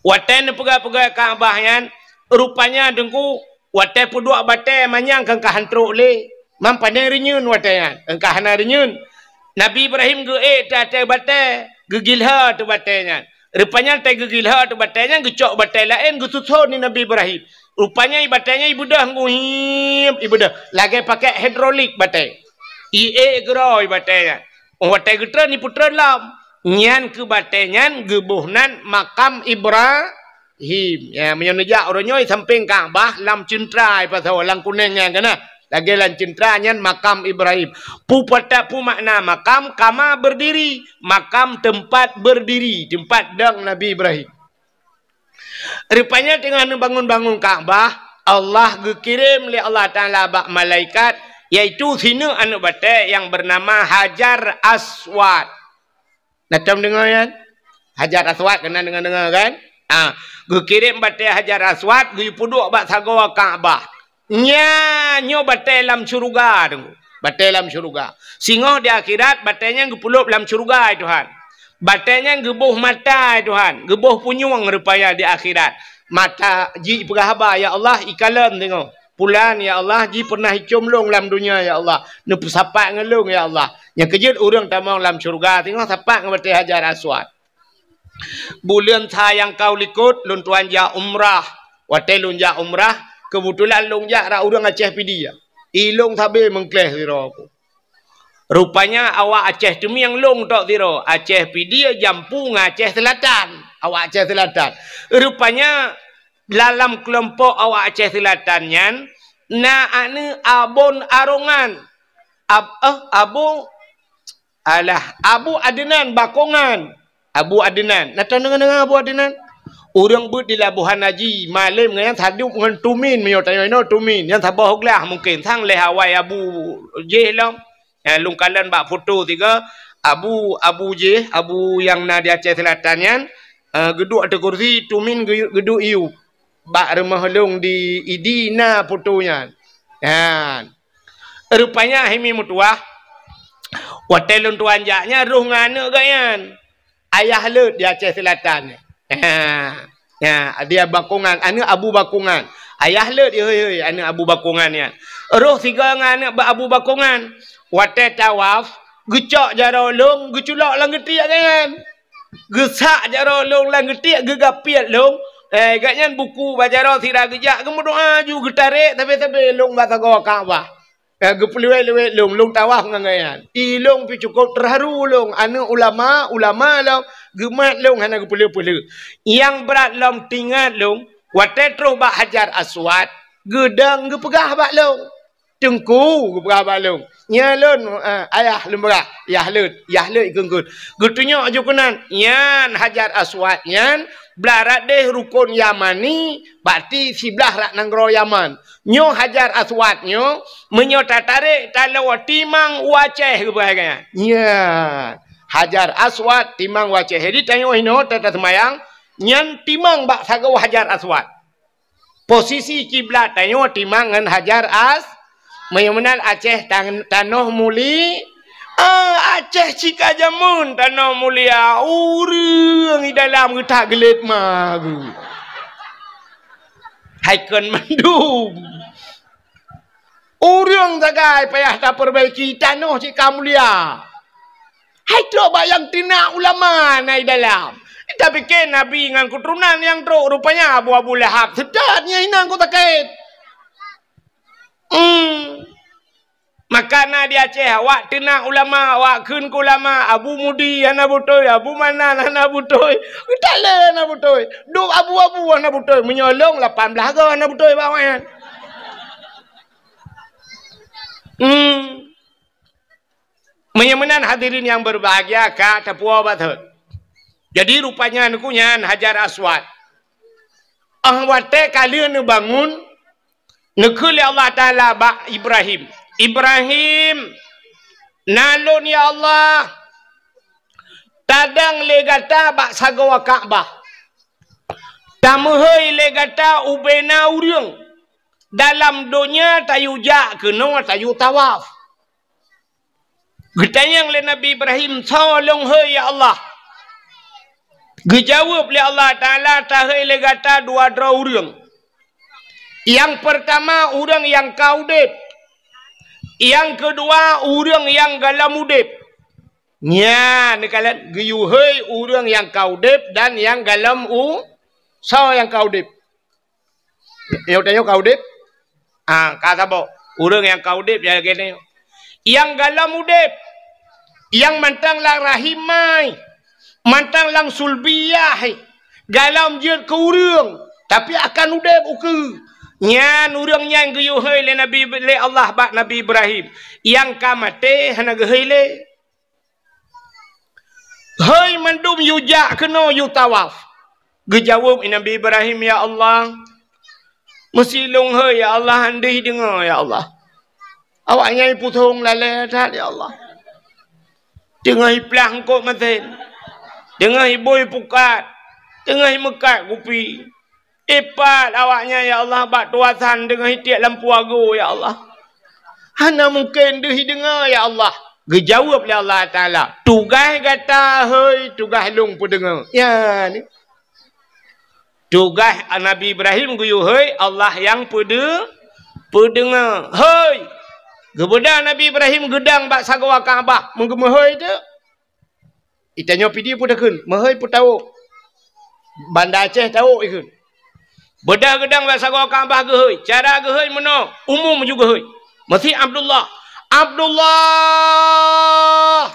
Watée neupeugét-peugét Ka'bah nyan, rupanya teungku, watée peuduek batée manyang keu ka han trok lé. Mam pane reunyeun watée nyan, keu ka hana reunyeun. Nabi Ibrahim geuék teuh ateueh batée, geugilhô teuh batée nyan. Rupanya tée geugilhô teuh batée nyan, geucok batée laén geususon di Nabi Ibrahim. Rupanya i batée nyan ibeudôh ngui, ibeudôh. Lagée pakai hidrolik batée. Iék keudroe i batée nyan. Óh watée geutreun, ipeutreun lom. Nyan keu batée nyan geuboh nan makam Ibrahim. Ya, meunyoe neujak uroe nyoe sampéng Ka'bah lam ceuntra ipasoe lam kunéng nyan kana. Lagée lam ceuntra nyan makam Ibrahim. Peue pata peue makna makam, kama berdiri, makam tempat berdiri, tempat dong Nabi Ibrahim. Rupanya teungoh neubangun-bangun Ka'bah, Allah geukirém lé Allah Taala bak malaikat, yaitu sineuk aneuëk batée nyang beunama Hajar Aswad. Na tom deungoe nyan? Hajar Aswad keunan deungoe-deungoe kan? Ah, geukirém batée Hajar Aswad geupeuduek bak sagoe Ka'bah. Nyan nyoe batée lam syeuruga teungku. Batée lam syeuruga. Singoh di akhirat batée nyan geupeuleub lam syeuruga, hai Tuhan. Batée nyan geuboh mata, hai Tuhan. Geuboh punyueng rupanya di akhirat. Mata jipeugah haba, "Ya Allah, ikalon teungoh. Pulan, ya Allah, ji pernah icom lôn lam donya, ya Allah. Neupeusapat ngon lôn, ya Allah." Nyang keujeuet ureuëng tamong lam syeuruga teungoh sapat ngon batée Hajar Aswad. Buleuen sa nyang ka likot, lôn tuan jak umrah. Watée lôn jak umrah, keubeutulan lôn jak rot ureuëng Aceh Pidie. I lôn sabe meungkléh sidroe. Rupanya awak Aceh Teumieng lôn tok sidroe, Aceh Pidie jampu ngon Aceh Seulatan. Awak Aceh Seulatan. Rupanya dalam keulompok awak Aceh Seulatan nyan na aneuëk Abon Arongan. Ab-, eh, Abu Alah, Abu Adnan Bakongan. Abu Adnan. Na tadeungoe-deungoe Abu Adnan? Ureuëng beuet di Labuhan Haji, malem ngon nyan sadub ngon Tumin, meunyoe tanyoe inoe Tumin. Nyan saboh glah mungken. Sang lheueh awai Abu jih lom. Ya, lôn kalon bak foto tiga, Abu, Abu jih, Abu nyang na di Aceh Selatan nyan, eh, geuduek ateueh kursi, Tumin geu-, geuduek iyup. Bak rumoh lôn di Idi na foto nyan. Nyan. Rupanya hai mi meutuwah, Watée lôn tuan jak nyan roh ngon aneuk geuh nyan. Ayah Leuet di Aceh Selatan. Ha. Ha, dia Bakongan, aneuk Abu Bakongan. Ayah Leuet, hei, hei, aneuk Abu Bakongan nyan. Roh sigoe ngon aneuk ba-, Abu Bakongan. Watée tawaf, geucok jaroe lôn, geuculok lam geutiek geuh nyan. Geusak jaroe lôn lam geutiek, geugapiet lôn. Eh, gobnyan buku bak jaroe sira geujak, geumeudoá ju geutarek sabe-sabe lôn bak sagoe Ka'bah. Eh, geupeuleuwet-leuwet lôn, lôn tawaf ngon gobnyan. I lôn pih cukôp teuharu lôn, aneuk ulama, ulama lôn, geumat lôn hana geupeuleueh-peuleueh. Nyang brat lom teuingat lôn, watée troh bak Hajar Aswad, geudong geupeugah bak lôn. Teungku, geupeugah bak lôn. Nyan lôn, eh, ayah lôn peugah, Yah Leuet, Yah Leuet ikheun-kheun. Geutunyok ju keunan, nyan Hajar Aswad nyan, blah rot deh rukon Yamani, berarti siblah rot nanggroe Yaman. Nyoe Hajar Aswad nyoe, meunyoe tatarek taloe timang u Aceh geupeugah nyan. Nyan. Hajar Aswad timang u Aceh. Jadi tanyoe inoe ta-, taseumayang, nyan timang bak sagoe Hajar Aswad. Posisi kiblat tanyoe timang ngon Hajar As-, meunyoe meunan Aceh tan-, tanoh muli-, ah, Aceh cit ka jameun tanoh mulia, ureuëng di dalam geutak geulet ma geuh. Hai kon mandum. Ureuëng sagai payah tapeubaiki tanoh cit ka mulia. Hai trok bak nyang teunak ulama na di dalam. Tapike Nabi ngon keuturonan nyang trok, rupanya Abu, Abu Lahab seutôt nyang inan ku sakét. Hmm. Maka na di Aceh, awak teunak ulama, awak kheun keu ulama, Abu Mudi hana beutôi, Abu Manan hana beutôi, Geutalé hana beutôi, dub abu-abu hana beutôi, meunyoe lôn lapan blaih goe hana beutôi bak awaknyan. Hmm. Meunyoe meunan hadirin nyang berbahagia ka tapuwoe bak thot. Jadi rupanya neukheun nyan Hajar Aswad. Ah watée ka lheueh neubangun, neukheun lé Allah Taala bak Ibrahim, "Ibrahim, na lôn ya Allah, tadong lé gata bak sagoe Ka'bah. Tameuhôi lé gata ubena ureuëng dalam donya tayue jak keunoe tayue tawaf." Geutanyong lé Nabi Ibrahim, "Soe lôn hôi ya Allah?" Geujaweueb lé Allah Taala, "Tahôi lé gata dua droe ureuëng. Nyang peurtama ureuëng nyang ka udeb. Nyang keudua ureuëng nyang gohlom udeb." Nyan neukalon geuyue hôi ureuëng nyang ka udeb dan nyang gohlom u-, soe nyang ka udeb? Nyoe tanyoe ka udeb? Ah, ka saboh. Ureuëng nyang ka udeb nyang lagée nyoe. Nyang gohlom udeb, nyang mantong lam rahim mai, mantong lam sulbiyah, gohlom jeuet keu ureuëng, tapi akan udeb ukeue. Nyan ureuëng nyan geuyue hôi lé Nabi, lé Allah bak Nabi Ibrahim. Nyang ka maté hana geuhôi lé. Hôi mandum yue jak keunoe yue tawaf. Geujaweueb Nabi Ibrahim, "Ya Allah, meusi lôn hôi ya Allah, han deuh deungoe ya Allah. Awaknyan pusong lalée that ya Allah. Teungoh iplah eungkot masén, teungoh ibui pukat, teungoh imeukat kupi. Ipat awaknyan ya Allah bak tuasan teungoh itiek lam puago ya Allah. Hana mungken deuh ideungoe ya Allah." Geujaweueb lé Allah Taala, "Tugaih gata hôi, tugaih lôn peudeungoe." Ya ni. Tugaih Nabi Ibrahim geuyue hôi, Allah nyang peudeu-, peudeungoe. Hôi! Geubeudôh Nabi Ibrahim geudong bak sagoe Ka'bah, meugeumeuhôi teuk. Itanyoe Pidie peue takheun, meuhôi peue tawök. Banda Aceh tawök ikheun. Beudôh geudong bak sagoe Ka'bah geuhôi. Cara geuhôi meunoe, umum ju geuhôi. Meusi Abdullah. Abdullah!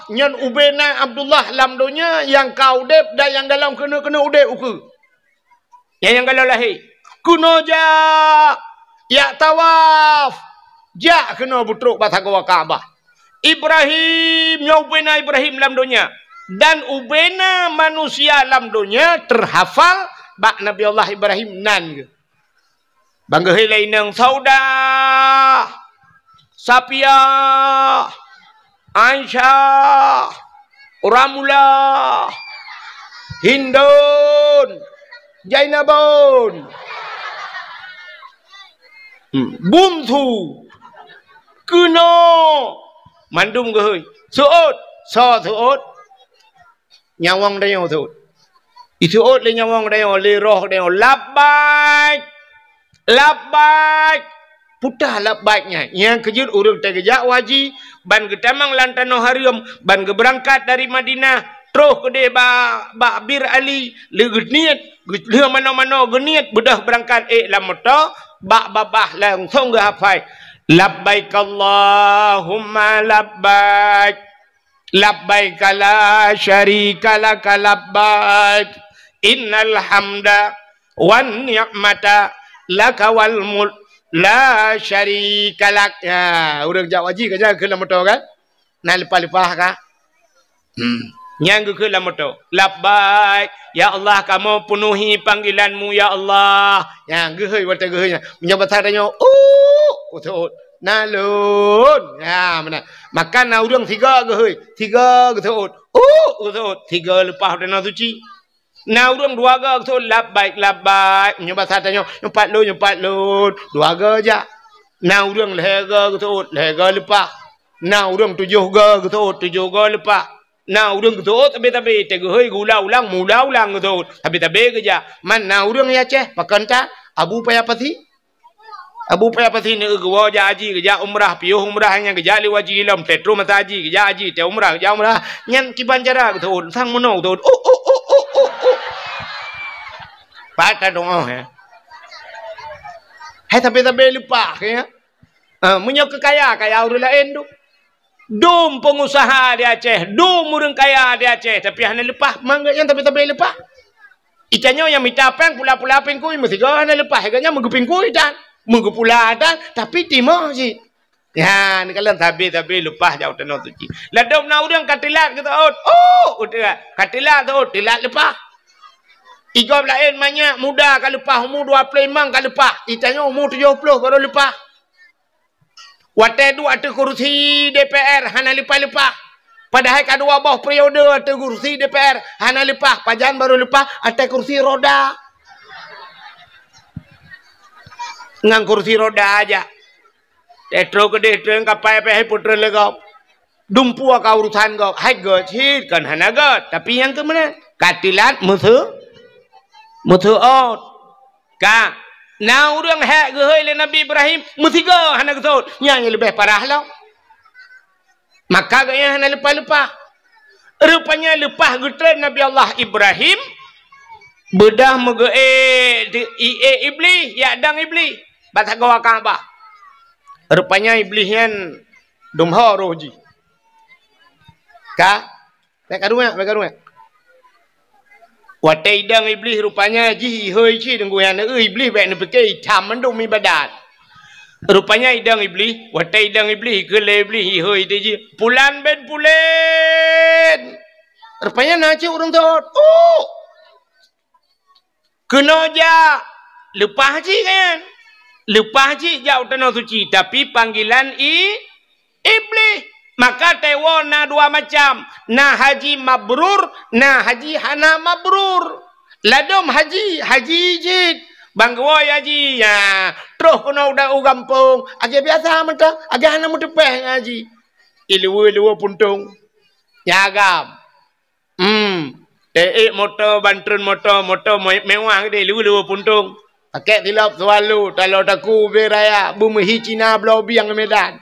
Nyan ubena Abdullah lam donya nyang ka udeb dan nyang gohlom keuneuk-keuneuk udeb ukeue. Nyang, nyang gohlom lahé. Keunoe jak, jak tawaf. Jak keunoe beutrok bak sagoe Ka'bah. Ibrahim, nyoe ubena Ibrahim lam donya. Dan ubena manusia lam donya teuhafal bak Nabi Allah Ibrahim nan geuh. Ban geuhôi lé inong Saudah, Sapiah, Aisyah, Ramlah, Hindun, Jainabun, hmm, Bungsu, keunoe, mandum geuhôi. Seuôt. Soe seuôt? Nyawöng tanyoe seuôt. Iseuôt lé nyawöng tanyoe, lé roh tanyoe, "Labbaik! Labbaik!" Peugah labbaik nyan. Nyang keujeuet ureuëng teugeujak u haji, ban geutamong lam tanoh hareuem, ban geubeurangkat dari Madinah, troh keudeh ba-, bak Bir Ali, lé geuniet, lheueh manoe-manoe geuniet, beudôh beurangkat ék lam moto, bak babah langsong geuhafai, "Labbaik Allahumma labbaik, labbaik la syarika laka labbaik, innal hamda wan ni'mata laka wal mulk la syarika lak." Ya, ureuëng jak haji ka nyan keu lam moto kan? Na leupah-leupah ka? Hmm. Nyang geukheun lam moto, "Labbaik, ya Allah, kamoe peunuhi panggilan-Mu, ya Allah." Nyang geuhôi, watée geuhôi nyan. Meunyoe basa tanyoe, "Uh," seuôt, "Na lôn." Ya, meunan. Maka na ureuëng sigoe geuhôi, sigoe geuseuôt, "Uh," geuseuôt, sigoe leupah tanoh suci. Na ureuëng dua goe geuseuôt, "Labbaik, labbaik." Meunyoe basa tanyoe, "Nyoe pat lôn, nyoe pat lôn." Dua goe jak. Na ureuëng lhée goe geuseuôt, lhée goe leupah. Na ureuëng tujoh goe geuseuôt, tujoh goe leupah. Na ureuëng geuseuôt tabe-tabe, teuh geuhôi geuulang-ulang, meuulang-ulang geuseuôt, tabe-tabe geujak. Man na ureuëng di Aceh, pakon that, Abu Paya Pasi. Abu Paya Pasi neu geuwoe jak haji, geujak umrah, piôh umrah nyang geujak lé haji ilom, teuh troh masa haji, geujak haji, teuh umrah, geujak umrah. Nyan kiban cara geuseuôt, sang meunoe geuseuôt. Uh, uh, uh, uh, uh, uh. Pat ka doa, ya. Hai tabe-tabe leupah, ya. Ah, meunyoe keu kaya, kaya ureuëng laén tu. Dum peungusaha di Aceh, dum ureuëng kaya di Aceh, tapi hana leupah, mangat nyang tabe-tabe leupah. Itanyoe nyang mita péng pula-pula pingkui meusigoe hana leupah, gobnyan meugeupingkui tan, meugeupula tan, tapi timoh cit. Ya, neukalon tabe-tabe leupah jak u tanoh suci. Ladôm na ureuëng ka teulat geuseuôt, oh, udah ka teulat seuôt, teulat leupah. Igob laén manyak muda ka leupah, umu dua ploh limong ka leupah, itanyoe umu tujoh ploh baru leupah. Watée duek ateueh kursi D P R hana leupah-leupah. Padahai ka dua boh periode ateueh kursi D P R hana leupah, pajan baru leupah ateueh kursi roda. Ngon kursi roda aja. Teuh troh keudeh treun kapai pih peutrön lé gob. Dumpeue ka urusan gob, hai göt cit kon hana göt, tapi nyang keu meunan ka teulat meuseu-, meuseuôt. Ka na ureuëng hék geuhôi lé Nabi Ibrahim, meusigoe hana geuseuôt, nyan nyang leubeh parah lom. Maka gobnyan hana leupah-leupah. Rupanya leupah geutreun Nabi Allah Ibrahim, beudôh meugeuék di, iék Iblih, jak dong Iblih, bak sagoe Ka'bah. Rupanya Iblih nyan dum ho roh jih. Ka Bék karuek, bék karuek. Watée idong Iblih rupanya jih ihôi cit deungon nyan, Iblih bék neupike itam mandum ibadat. Rupanya idong Iblih, watée idong Iblih, keu lé Iblih ihôi teuh jih, "Pulan bin Pulan!" Rupanya na cit ureuëng seuôt. Uh! Keunoe jak, leupah cit kan? Leupah cit jak u tanoh suci, tapi panggilan i-, Iblih. Maka teuwoe na dua macam, na haji mabrur, na haji hana mabrur. Ladôm haji, haji cit. Ban geuwoe haji, ya, troh keunoe u gampông, lagée biasa mantong, lagée hana meuteupéh ngon haji. Iluweue-luweue puntông. Nyan agam. Hmm. Teuék moto, ban treun moto, moto me-, mewah geude, luweue-luweue puntông. Pakèk silop Swallow, talo taku ubé raya, beumeuhi Cina bloe bieng Medan.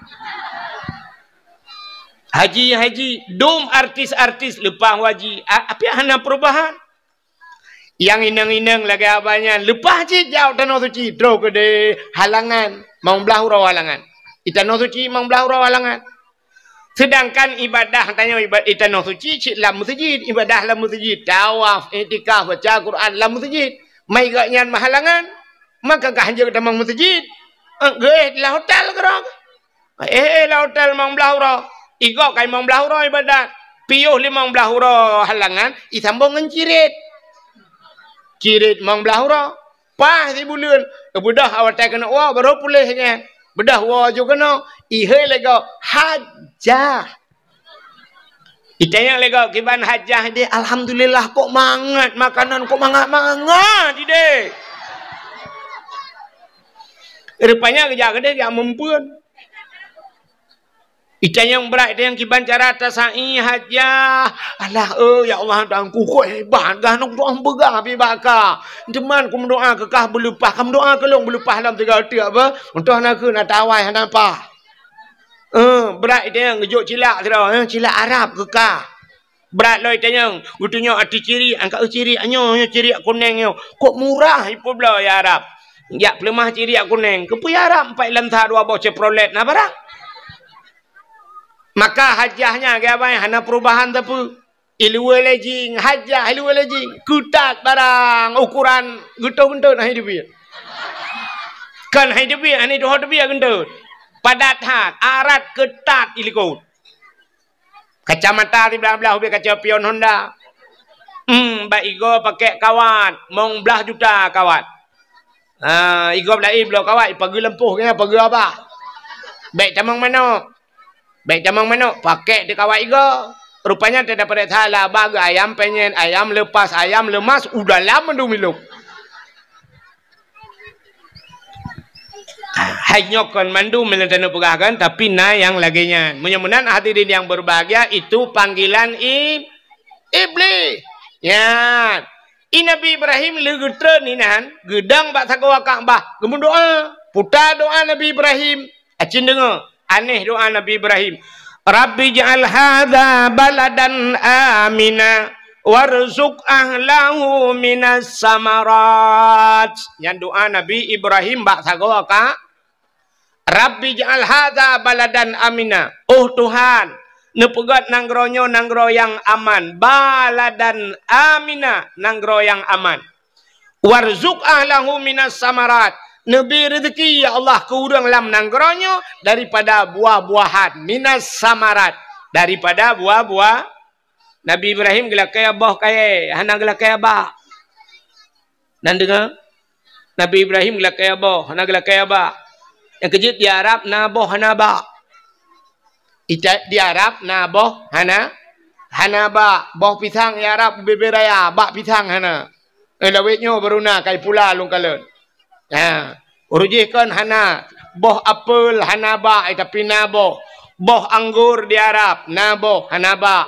Haji-haji, dum artis-artis leupah haji, a-, api hana perubahan. Nyang inong-inong lagée abah nyan, leupah cit jak u tanoh suci, troh keudeh halangan, limong blaih uroe halangan. Di tanoh suci limong blaih uroe halangan. Seudangkan ibadah tanyoe iba-, di tanoh suci cit lam meuseujid, ibadah lam meuseujid, tawaf, iktikaf, baca Quran lam meuseujid. Mai gobnyan meuhalangan, maka ka hanjeuet tamong meuseujid. Eh, geuéh lam hotel keudroe. Eh, eh, lam hotel limong blaih uroe. Igob ka limong blaih uroe ibadat. Piôh limong blaih uroe halangan, isambong ngon cirit. Cirit limong blaih uroe. Paih sibuleuen, beudôh awai watée keuneuk woe, barô puléh nyan. Beudôh woe ju keunoe, ihôi lé gob, hajah. Itanyong lé gob, "Kiban hajah deh?" "Alhamdulillah, kok mangat makanan, kok mangat-mangat ideh." Rupanya geujak keudeh jak meumpeuen. Itanyong brat, itanyong kiban cara tasa'i hajah. Alah, eh, ya Allah, Tuhanku, kok hebat gah, nong doa beugah pi baka. Teuma kumeudoa keu kah beuleupah, kam doa keu lôn beuleupah lam tiga teuk apa? Untôh na keu na tawai hana pah. Eh, brat itanyong geujok cilak sidroe, eh, cilak Arab keu kah. Brat lom itanyong, geutunyok ateueh ciriek, angkat ciriek nyoe, nyoe ciriek kuneng nyoe. Kok murah ipeubloe ya Arab. Jak peuleumah ciriek kuneng, keupeue ya Arab, empat lam sa dua boh Chevrolet na barang. Maka hajah nyan geubai hana perubahan sapeue. Iluwa lejing, hajah iluwa lejing. Keutat barang ukuran geutoh-geutot hana teubiet. Kan hana teubiet, hana tuho teubiet geutot. Padat that, arat keutat ilikot. Kacamata siblah-blah ubit kaca pion Honda. Hmm, bak igoe pakèk kawat, mong blah juta kawat. Ha, igoe laén bloe kawat, ipageue lampôh keunan, pageue abah. Bèk tamong manok. Bèk tamong manok, pakèk di kawat igoe. Rupanya teudapat salah, abah geu ayam penyet, ayam lepas, ayam lemas, u dalam mandum ilong. Hai nyoe kon mandum nyang taneuk peugah kan, tapi na nyang lagèe nyan. Meunyoe meunan hadirin yang berbahagia, itu panggilan i-, iblis. Nyan. I Nabi Ibrahim lé geutreun inan, geudong bak sagoe Ka'bah, geumeudoa. Puta doa Nabi Ibrahim. Acin deungoe, aneh doa Nabi Ibrahim. "Rabbi ij'al hadza baladan amina warzuq ahlahu minas samarat." Nyan doa Nabi Ibrahim bak sagoe ka, "Rabbi ij'al hadza baladan amina." Oh Tuhan, neupeugöt nanggroe nyoe nanggroe nyang aman. Baladan amina, nanggroe nyang aman. "Warzuq ahlahu minas samarat." Neubri rezeki, ya Allah, keu ureuëng lam nanggroe nyoe daripada buah-buahan. Minas samarat, daripada buah-buah. Nabi Ibrahim geulakèe boh kayèe, hana geulakèe abah. Nan deungö? Nabi Ibrahim geulakèe boh, hana geulakèe abah. Nyang keujeuet di Arab na boh hana abah. Ita-, di Arab na boh hana, hana abah. Boh pisang di Arab ubé-bé raya, abah pisang hana. Eh, lawét nyoe baru na, kai pula lôn kalon. Ha, ureuëng jih kon hana. Boh apel hana abah, eh, tapi na boh. Boh anggor di Arab, na boh, hana abah.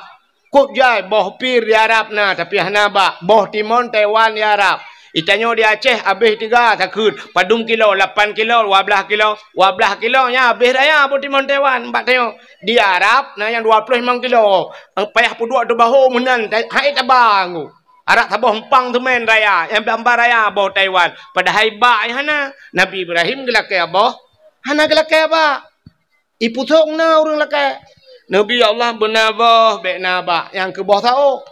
Kok jai boh pir di Arab na, tapi hana abah. Boh timon Taiwan di Arab. Itanyoe di Aceh abéh tiga sakheut. Padum kilo, lapan kilo, dua blaih kilo. Dua blaih kilo nyan abéh raya boh timon Taiwan. Bak tanyoe di Arab na nyang dua ploh limong kilo. Payah peuduek teubaho meunan, hai taba nggu. Arak saboh empang teumèn raya, nyang bamba raya boh Taiwan. Padahai bak nyang hana. Nabi Ibrahim geulakèe boh, hana geulakèe bak. Ipusok na ureuëng lakèe. Nabi Allah beuna boh, bèk na bak, nyang keu boh saôh.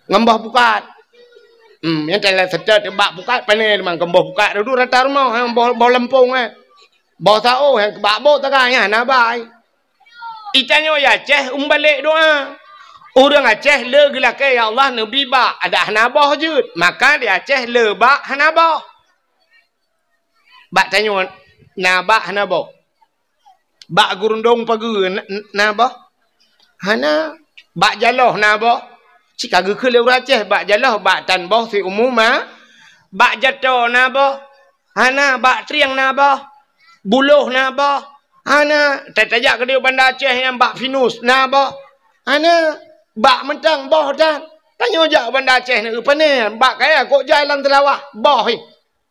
Ngon boh pukat. Hmm, nyang teulah seutôt bak pukat, pané teuma ngon boh pukat, dudu rata rumoh, nyang boh, boh lampông, eh. Boh saôh, nyang keu bak boh taga, nyan na bak. Itanyoe di Aceh umbalek doa. Ureuëng Aceh le geulakèe, "Ya Allah, neubri bak," adak hana boh jeuet. Maka di Aceh le bak hana boh. Bak tanyoe na bak hana boh. Bak gurundong pageue na, na boh? Hana. Bak jaloh na boh? Cit ka geukheun lé ureuëng Aceh, bak jaloh, bak tan boh siumu ma. Bak jato na boh? Hana. Bak trieng na boh? Buloh na boh? Hana. Ta-, tajak keudéh Banda Aceh nyang bak pinus na boh? Hana. Bak mantong boh tan. Tanyoe jak Banda Aceh na, pane bak kaya kok jai lam teulawah boh, eh.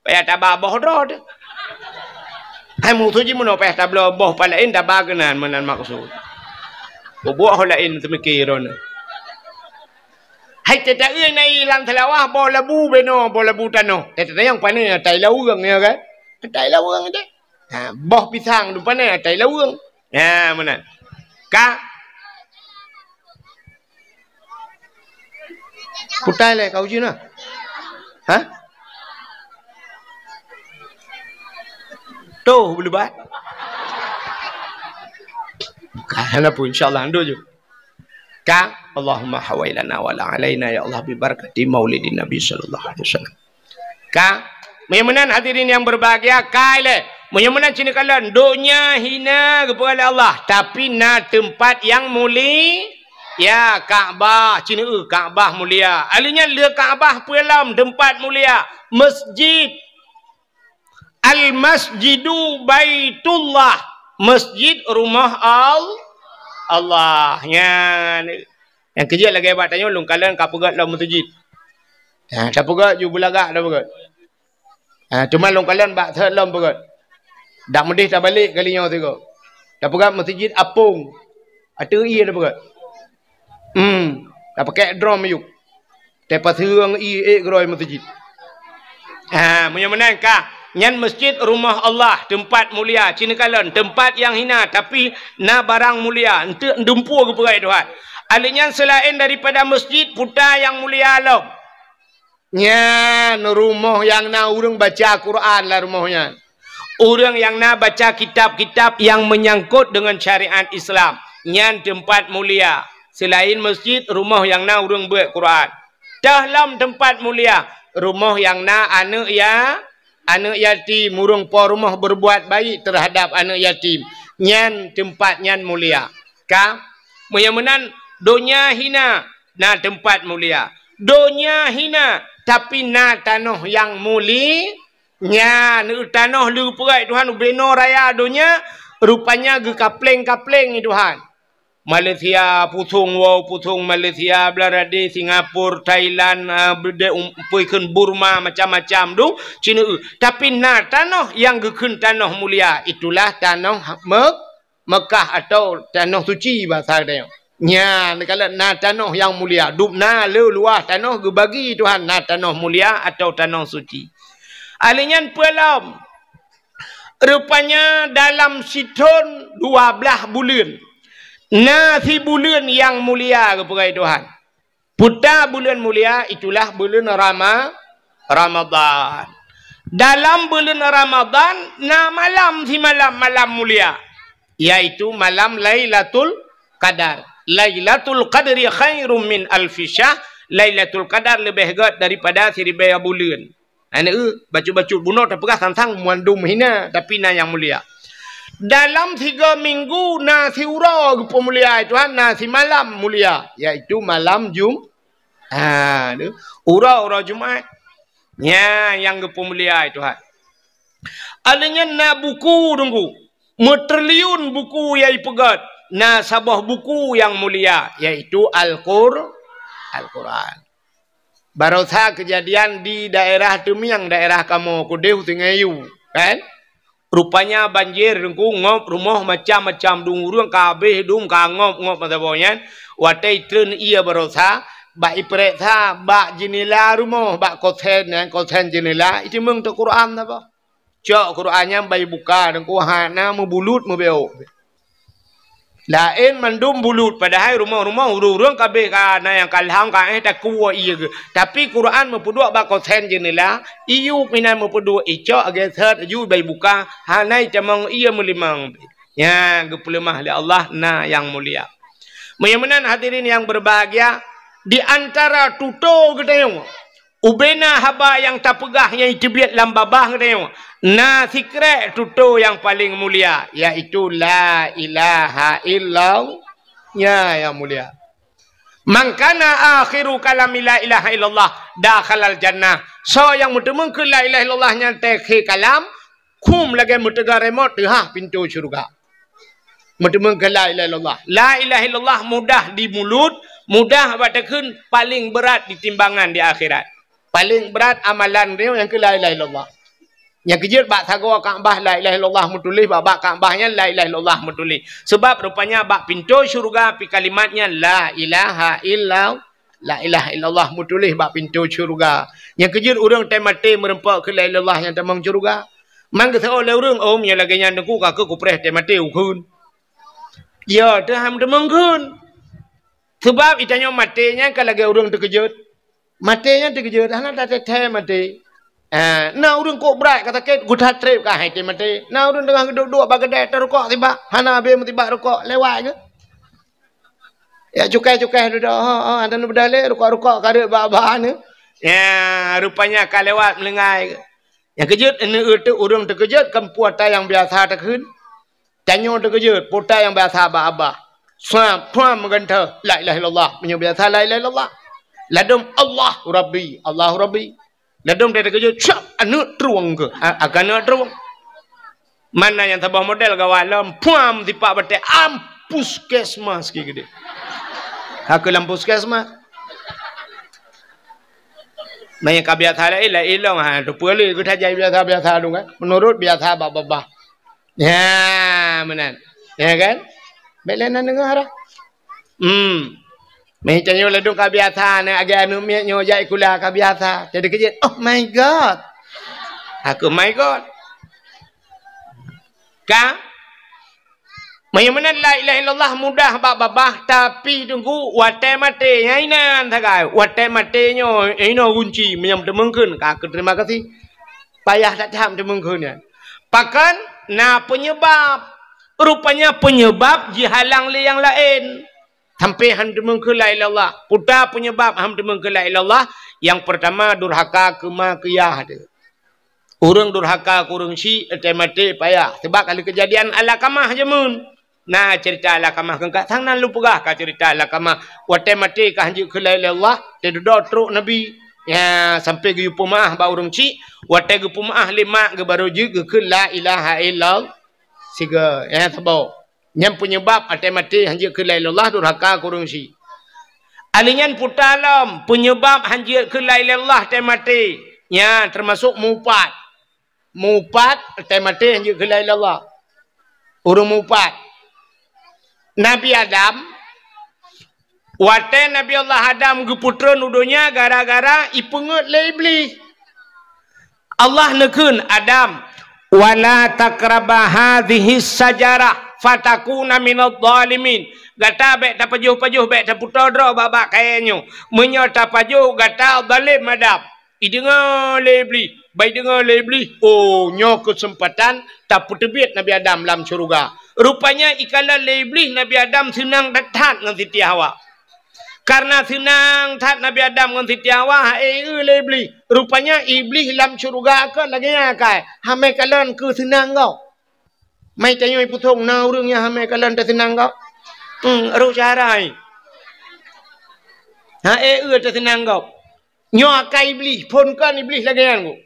Payah taba boh droe teuh. Hai musoh jimeunoe payah tabloe boh pat laén taba keunan meunan maksud. Boh laén teumiki droeneuh. Hai teuta-eu na i lam teulawah boh labu binoe, boh labu tanoh. Teuta nyang pane atai laweueng, ya kan? Atai laweueng teuh. Ha, boh pisang tu pane atai laweueng. Ha, meunan. Ka? Putai lé kau jina. Ha? Tuh, beulebat. Ka, hana pun, insya Allah, ando je. Ka, Allahumma hawailana wala alaina, ya Allah, bi barakati maulidin Nabi sallallahu alaihi wasallam. Ka, meunyoe meunan hadirin yang berbahagia, kai lé. Meunyoe meunan cit neukalon, donya hina geupeugah lé Allah, tapi na teumpat nyang muli-, ya, Ka'bah, cit neueu Ka'bah mulia. Aleuh nyan le Ka'bah peue lom teumpat mulia, masjid. Al-Masjidu Baitullah. Masjid rumoh Al-, Allah. Nyan. Nyang keujeuet lagèe bak tanyoe lôn kalon ka peugöt lom meuseujid. Ha, tapeugöt ju beulagak tapeugöt. Ha, teuma lôn kalon bak thot lom peugöt. Dak meudeh tabalek kali nyoe sigoe. Tapeugöt meuseujid apong. Ateueh ie tapeugöt. Hmm, tapakèk drom ayub. Teupaseue ie ék keudroe meuseujid. Ha, meunyoe meunan ka, nyan masjid rumoh Allah, teumpat mulia. Ci neukalon, teumpat nyang hina, tapi na barang mulia. Enteuk dumpeue geupeugah Tuhan. Alheuh nyan seulaén daripada masjid, peue nyang mulia lom. Nyan rumoh nyang na ureuëng baca Quran lam rumoh nyan. Ureuëng nyang na baca kitab-kitab nyang meunyangkot deungon syariat Islam, nyan teumpat mulia. Seulaén masjid, rumoh nyang na ureuëng beuet Quran. Teuh lom teumpat mulia, rumoh nyang na aneuëk ya-, aneuëk yatim, ureuëng po rumoh berbuat baik terhadap aneuëk yatim. Nyan teumpat nyan mulia. Ka? Meunyoe meunan, donya hina, na teumpat mulia. Donya hina, tapi na tanoh nyang muli-, nyan, tanoh leupeureuet Tuhan ubenoe raya donya, rupanya geukapleng-kapleng Tuhan. Malaysia, pusong wow, pusong Malaysia, Bangladesh, Singapura, Thailand, ah, beudé um-, peue kheun Burma, macam-macam tu, Cina. Tapi na tanoh nyang geukheun tanoh mulia, itulah tanoh Mek-, Mekah atau tanoh suci bahasa tanyoe. Nyan, kalau na tanoh nyang mulia, dub na le luwah tanoh geubagi Tuhan na tanoh mulia atau tanoh suci. Alheuh nyan peue lom? Rupanya dalam sithon dua blaih buleuen, na sibuleuen nyang mulia geupeugah Tuhan. Peue buleuen mulia, itulah buleuen Rama-, Ramadhan. Dalam buleuen Ramadhan na malam simalam, malam mulia, yaitu malam Lailatul Qadar. Lailatul Qadri khairum min alfi syahr. Lailatul Qadar leubeh gét daripada siribèe buleuen. Aneuk, bacut-bacut bunoe tapeugah sang-sang mandum hina, tapi na nyang mulia. Dalam tiga minggu na siuroe geupeumulia Tuhan, na simalam mulia, yaitu malam Jum-, ha, tu. Uroe-uroe Jumat. Nyan nyang geupeumulia Tuhan. Alheuh nyan na buku Teungku. Meutriliun buku nyang ipeugét. Na saboh buku nyang mulia, yaitu Al-Qur-, Al-Quran. Barosa keujadian di daerah Teumieng, daerah kamoe keudeh u Sungai Yu, kan? Rupanya banjir Teungku, ngop rumoh macam-macam, dum ureuëng ka habéh dum, ka ngop-ngop masa boh nyan. Watèe treun ie barosa, bak ipeuriksa bak jeunela rumoh, bak kosen nyan, kosen jeunela, iteumeung teuk Quran saboh. Cok Quran nyan bak ibuka Teungku, hana meubulut meubeuk. Laén mandum bulut, padahai rumoh-rumoh ureuëng-ureuëng ka habéh ka na nyang ka lham ka éh takue ie geuh. Tapi Quran meupeuduek bak kosen jeunela, iyup inan meupeuduek, icok geuseuet laju bak ibuka, hana itamong ie meulimong. Nyan geupeuleumah lé Allah na nyang mulia. Meunyoe meunan hadirin nyang berbahagia, di antara tutoe geutanyoe, ubena haba nyang tapeugah nyang iteubiet lam babah geutanyoe, na sikrek tutoe nyang paleng mulia, yaitu la ilaha illallah. Nya nyang mulia. Man kana akhiru kalami la ilaha illallah dakhalal jannah. Soe nyang meuteumeung keu la ilaha illallah nyan teukhe kalam, khum lagèe meuteuga remote teuhah pintoe syeuruga. Meuteumeung keu la ilaha illallah. La ilaha illallah mudah di mulut, mudah bak takheun, paleng brat di timbangan di akhirat. Paleng brat amalan dia nyang keu la ilaha illallah. Nyang keujeuet bak sagoe Ka'bah la ilaha illallah meutuléh, bak, bak Ka'bah nyan la ilaha illallah meutuléh. Sebab rupanya bak pintoe syeuruga pi kalimat nyan la ilaha illallah. La ilaha illallah meutuléh bak pintoe syeuruga. Nyang keujeuet ureuëng tém maté meureumpok keu la ilaha illallah nyang tamong syeuruga. Man geuseuôt lé ureuëng, "Oh, meunyoe lagèe nyan Teungku, ka keuh kupreh tém maté ukheun." Ya, teuh han meuteumong kheun. Sebab itanyoe maté nyan ka lagèe ureuëng teukeujot. Maté nyan teukeujot, hana tatém-tém maté. Ah, na ureuëng kok brat ka sakét, geutat trép ka hai tém maté. Na ureuëng teungoh geuduek-duek bak keudè, tarukok sibak, hana habéh meusibak rukok, lewat geuh. Ya, cukai-cukai dudoe, ha, ha, dan beudalé rukok-rukok ka reuet bak-bak ni. Ya, rupanya ka lewat meulinggai. Nyang keujeuet, aneuk ureuëng teukeujot kan peue ata nyang biasa takheun. Tanyoe teukeujot, peue ata nyang biasa bak babah. Suam, suam meugantoe, la ilaha illallah. Meunyoe biasa la ilaha illallah. Ladom Allahu Rabbi, Allahu Rabbi. Ladom teukeujot, siap aneuk trueng keuh. A-, akan aneuk trueng. Mana nyang saboh model gawat lom, puam sipak batée, am puskesmas ki gede. Ka keu lam puskesmas. Manyang ka biasa laén, laén lom, ha, tu peue lé geutajak biasa-biasa tu kan. Menurut biasa bak babah. Ya, meunan. Ya kan? Bék lé na deungoe dah. Hmm. Meh tanyoe ladôm ka biasa, na agé aneuk miet nyoe jak sikula ka biasa. Jadi keujeuet, "Oh my God." Aku, "My God." Ka? Meunyoe meunan la ilaha illallah mudah bak babah, tapi teungku watée maté nyan inan sagai. Watée maté nyoe inoe gunci meunyoe teumeung kheun ka keu terima kasih. Payah that-that teumeung kheun nyan. Pakon na peunyeubab. Rupanya peunyeubab jihalang lé nyang laén. Sampai han teumeung kheun la ilaha illallah. Peue ta peunyeubab han teumeung kheun la ilaha illallah? Nyang peurtama durhaka keu ma keu yah teuh. Ureuëng durhaka keu ureuëng syik, watée maté payah. Sabab ka lheueh keujadian Alakamah jameun. Na ceurita Alakamah keu ka sang nan lôn peugah ka ceurita Alakamah. Watée maté ka han jeuet kheun la ilaha illallah, teududoe trok Nabi. Ya, sampai geuyue peumeuáh bak ureuëng syik, watée geupeumeuáh lé mak geuh barô jeuet geukheun la ilaha illallah. Sigoe, ya, saboh. Nyang peunyeubab watée maté han jeuet kheun la ilaha illallah durhaka keu ureuëng syik. Alèh nyan peue ta lom peunyeubab han jeuet kheun la ilaha illallah watée maté. Nyan teumasok mupat. Mupat watée maté han jeuet kheun la ilaha illallah. Ureuëng mupat. Nabi Adam, watée Nabi Allah Adam geupeutreun u donya gara-gara ipeungeut lé Iblih. Allah neukheun, "Adam, wala taqraba hadhihi syajarah fatakuna minadh dhalimin." Gata bék tapajoh-pajoh, bék tapeutoe droe bak-bak kayée nyoe. Meunyoe tapajoh, gata zalém Adam. Ideungoe lé Iblih, bak ideungoe lé Iblih, oh, nyoe keuseumpatan tapeuteubiet Nabi Adam lam syeuruga. Rupanya ikalon lé Iblih Nabi Adam seunang that-that ngon Siti Hawa. Kareuna seunang that Nabi Adam ngon Siti Hawa, ha-e eu lé Iblih. Rupanya Iblih lam syeuruga kon lagée nyan akai, hamé kalon keu seunang gob. Mai tanyoe ipusong na ureuëng nyang hamé kalon teuseunang gob. Hmm, roh cara ai. Ha-e eu teuseunang gob. Nyoe akai Iblih, phon kon Iblih lagée nyan gob.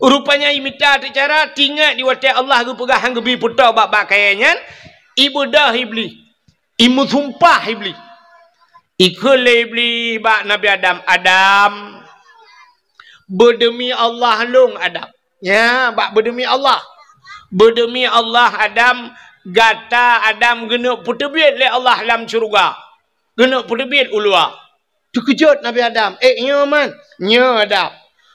Rupanya imita teucara, tingat di watée Allah geupeugah han geubi peutôh bak-bak kayée nyan, ibeudôh Iblih. Imeusumpah Iblih. Ikheun lé Iblih bak Nabi Adam, "Adam, beudeumi Allah lôn, Adam." Ya, bak beudeumi Allah. "Beudeumi Allah, Adam, gata Adam geuneuk peuteubiet lé Allah lam syeuruga. Geuneuk peuteubiet u luwa." Teukeujot Nabi Adam, "Eh, nyoe man, nyoe Adam.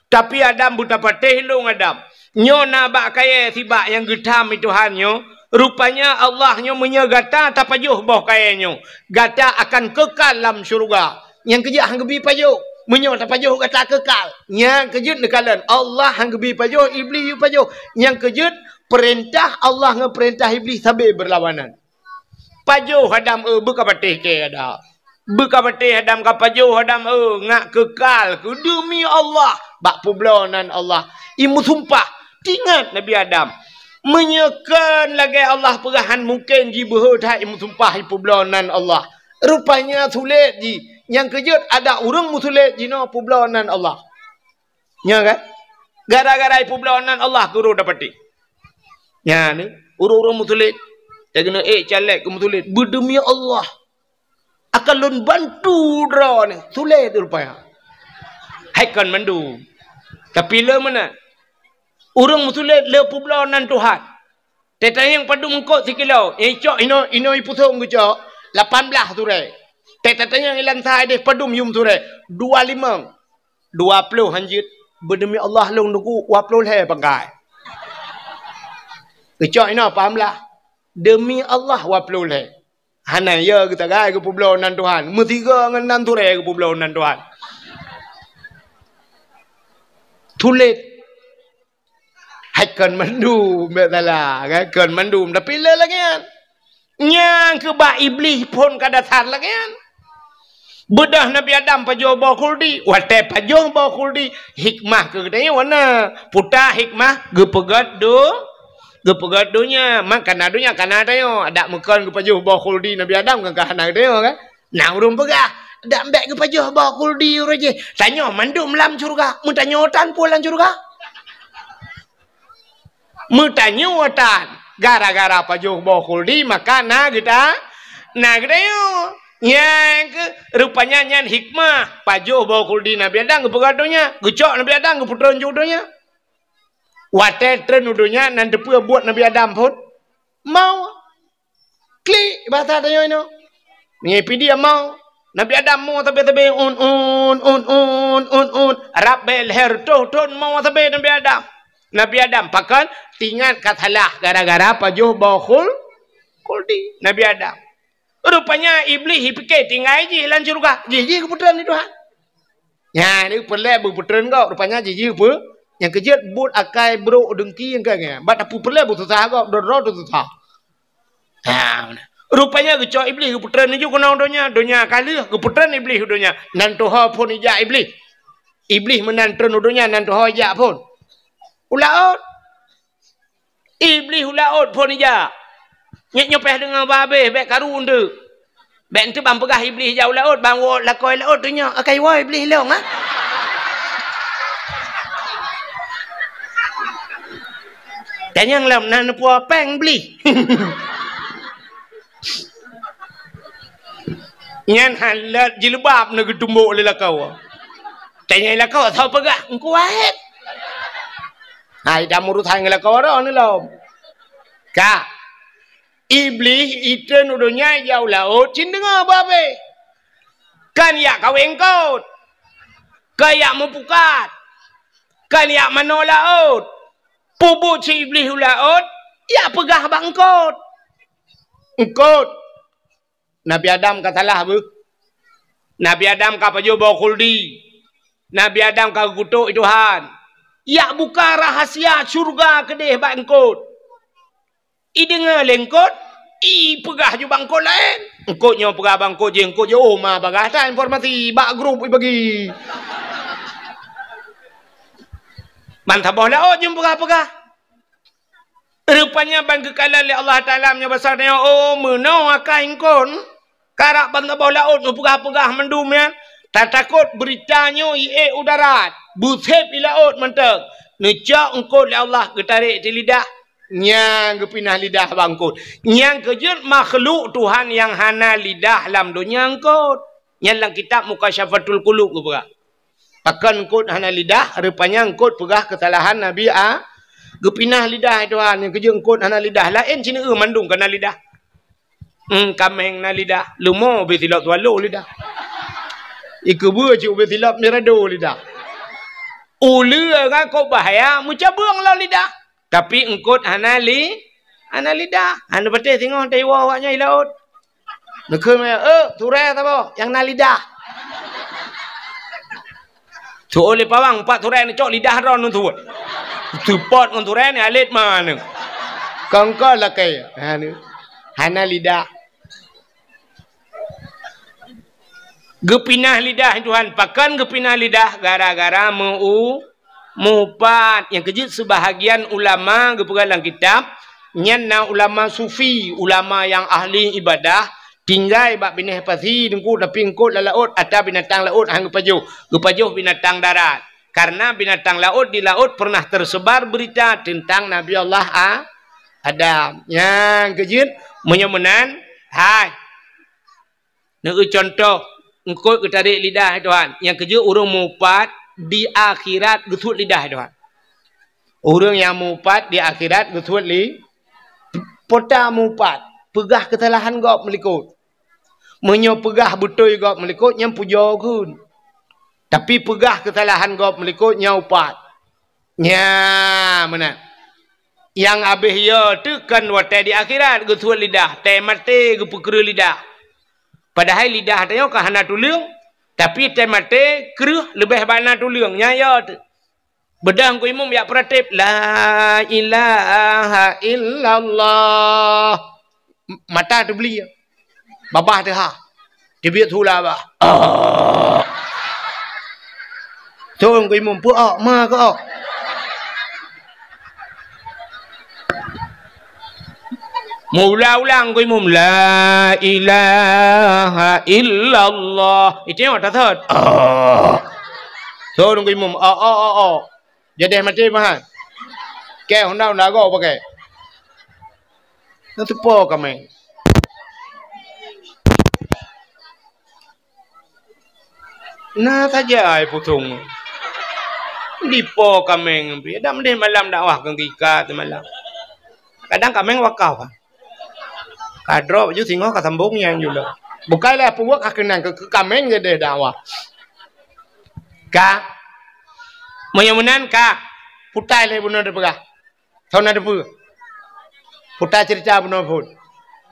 Tapi Adam beutapatéh lôn Adam. Nyoe na bak kayée sibak nyang geutham i Tuhan nyoe. Rupanya Allah nyoe meunyoe gata tapajoh boh kayée nyoe, gata akan keukal lam syeuruga. Nyang keujeuet han geubi pajoh. Meunyoe tapajoh gata keukal. Nyang keujeuet neukalon Allah han geubi pajoh, Iblih yue pajoh. Nyang keujeuet peurintah Allah ngon peurintah Iblih sabe beurlawanan." Pajoh Adam, eh, beukapatéh kée Adam. Beukapatéh Adam, kapajoh Adam, eh, ngat keukal keu deumi Allah bak peubloe nan Allah. Imeusumpah, tingat Nabi Adam. Meunyoe kon lagée Allah peugah han mungken jibeuhe that imeusumpah ipeubloe nan Allah. Rupanya sulet jih. Nyang keujeuet adak ureuëng meusulet jinoe peubloe nan Allah. Nya kan? Gara-gara ipeubloe nan Allah keu roh dapatéh. Nya ni, ureuëng-ureuëng meusulet. Nyang keuneuk ék caleg keu meusulet. Beudeumi Allah, akan lôn bantu droeneuh. Sulet rupanya. Hai kon mandum. Tapi le meunan. Ureuëng meusulet le peubloe nan Tuhan. Teutanyong padum eungkot sikilo, eh, cok inoe, inoe ipusong geucok, lapan blaih surée. Teutanyong ilan sa ideh padum yum surée, dua limong. Dua ploh hanjeuet, beudeumi Allah lôn teungku, dua ploh lhée pangkai. Geucok inoe paham lah. Deumi Allah dua ploh lhée. Hana ya geutagai geupeubloe nan Tuhan. Meusigoe ngon nan surée geupeubloe nan Tuhan. Sulet. Hai kon mandum, bék salah, kan? Kon mandum, tapi le lagée nyan. Nyang keu bak Iblih phon ka dasar lagée nyan. Beudôh Nabi Adam pajoh boh khuldi, watée pajoh boh khuldi, hikmah keu geutanyoe na. Peue ta hikmah geupeugét do-, geupeugét donya, man kana donya kana tanyoe. Adak meukon geupajoh boh khuldi Nabi Adam kan ka hana geutanyoe kan? Na ureuëng peugah, "Dak bék geupajoh boh khuldi uroe jih." Tanyoe mandum lam syeuruga. Meutanyoe tan peue lam syeuruga? Meutanyoe tan. Gara-gara pajoh boh khuldi, maka na geuta-, na geutanyoe. Nyan keuh, rupanya nyan hikmah pajoh boh khuldi Nabi Adam geupeugah donya, geucok Nabi Adam geupeutreun ju donya. Watée treun u donya, nan teupeue buet Nabi Adam phon? Mau. Klik, basa tanyoe inoe. Meunyoe pih dia mau. Nabi Adam mau sabe-sabe, un, un, un, un, un, un. Rab bée lhèe reutôh thon mau sabe Nabi Adam. Nabi Adam pakon? Tingat ka salah gara-gara pajoh boh khul-, khuldi Nabi Adam. Rupanya Iblih jipike tinggai jih lam syeuruga. Jih, jih geupeutreun lé Tuhan. Nyan, ni peureulée beupeutreun gob, rupanya jih, jih peu-, nyang keujeuet buet akai brok deungki nyang ka nyan. Bak tapeureulée beususah gob, droe-droe teususah. Ha, rupanya geucok Iblih geupeutreun laju keunoe donya, donya ka lheueh geupeutreun Iblih u donya. Nan tuho phon ijak Iblih. Iblih meunan treun u donya, nan tuho ijak phon u laôt. Iblih u laôt phon ijak. Nyoe, nyoe payah deungoe bah abéh, bék karu eunteuk. Bék eunteuk ban peugah Iblih ijak u laôt, ban woe lakoe laôt teunyoe, akai woe Iblih lôn, ha? Tanyong lom na neupue péng Iblih. Nyan hana jilbab na geutumbok lé lakoe. Tanyong lakoe, soe peugah? Engku Waheb. Hai, dak meurusan ngon lakoe droe ni lom. Ka. Iblih itreun u donya ijak u laôt, cit deungoe bah abéh. Kan ijak kawé eungkôt. Kan ijak meupukat. Kan ijak manoe laôt. Peubuet si Iblih u laôt, ijak peugah bak eungkôt. Eungkôt. Nabi Adam ka salah beuh. Nabi Adam ka pajoh boh khuldi. Nabi Adam ka geukutok lé Tuhan. Ijak buka rahasia syeuruga keudeh bak eungkôt. Ideungoe lé eungkôt, ipeugah ju bak eungkôt laén. Eungkôt nyoe peugah bak eungkôt jih, eungkôt jih, oh, ma bagah that informasi bak grup ibagi. Ban saboh laôt jeuem peugah-peugah. Rupanya ban geukalon lé Allah Taala meunyoe basa nyoe, oh, meunoe akai eungkôt, karap ban saboh laôt neupeugah-peugah mandum nyan, tatakot beurita nyoe iék u darat, beuseb i laôt mantong. Neucok eungkôt lé Allah geutarek di lidah, nyang geupinah lidah bak eungkôt. Nyang keujeuet makhluk Tuhan nyang hana lidah lam donya eungkôt. Nyan lam kitab Mukasyafatul Qulub geupeugah. Pakon eungkôt hana lidah, rupanya eungkôt peugah keusalahan Nabi A-, geupinah lidah Tuhan, nyang keujeuet eungkôt hana lidah. Laén sineuk mandum ka na lidah. Hmm, kaméng na lidah, leumo ubé silop swallow lidah. Ikeubeue cit ubé silop mirado lidah. Uleue ngon kok bahya meucabeueng lom lidah. Tapi eungkôt hana li-, hana lidah. Hana patéh singoh taiwoe awaknyan i laôt. Neukheun meunan, "Eh, turée saboh nyang na lidah." Tu'oh lé pawang, pat turée neucok lidah droe neusuet. Seupôt ngon turée ni alet ma neu. Kongkol lakée. Ha, ni. Hana lidah. Geupinah lidah Tuhan, pakon geupinah lidah? Gara-gara meu-, meuupat. Nyang keujeuet seubahagian ulama geupeugah lam kitab, nyan na ulama sufi, ulama nyang ahli ibadah, tinggai bak binéh pasi teungku, tapi eungkôt lam laôt, atra binatang laôt han geupajoh, geupajoh binatang darat. Karena binatang laôt di laôt pernah tersebar berita tentang Nabi Allah A-, Adam. Nyang keujeuet, meunyoe meunan, hai. Neueu contoh, eungkôt geutarek lidah Tuhan. Nyang keujeuet ureuëng meuupat di akhirat geusuet lidah Tuhan. Ureuëng nyang meuupat di akhirat geusuet li-, pota meuupat, peugah keusalahan gob meulikot. Meunyoe peugah beutôi gob meulikot, nyan pujoe kheun. Tapi peugah keusalahan gob meulikot, nyan upat. Nya, meunan. Nyang abéh yo teuh kon watée di akhirat geusuet lidah, tée maté geupeukreueh lidah. Padahai lidah tanyoe ka hana tuleueng, tapi tée maté kreueh leubeh bana tuleueng, nyan yo teuh. Beudang ku imum jak peuratéb, "La ilaha illallah." M-, mata teubeli. Babah teuha. Teubiet sula bah. Ah. Thon ku imum, "Peu-ok, ma keu-ok?" Meuulang-ulang ku imum, "La ilaha illallah." Itu yang mata thot. Ah. Thon ku imum, "Ok, ok, ok, ok." Jadeh maté meuhan. Kée honda-honda gob pakai. Neuteupo kaméng. Na saja ai pusong. Dipo kaméng pih. Dak meudeh malam dakwah keu ika seumalam. Kadang kaméng wakaf. Ka droe ju singoh ka sambong nyang jula. Bukai lé peubuet ka keunan keu, keu kaméng geudeh dakwah. Ka. Meunyoe meunan ka. Putai lé bunoe teupeugah. Soe na teupeue? Putai cerita bunoe phon.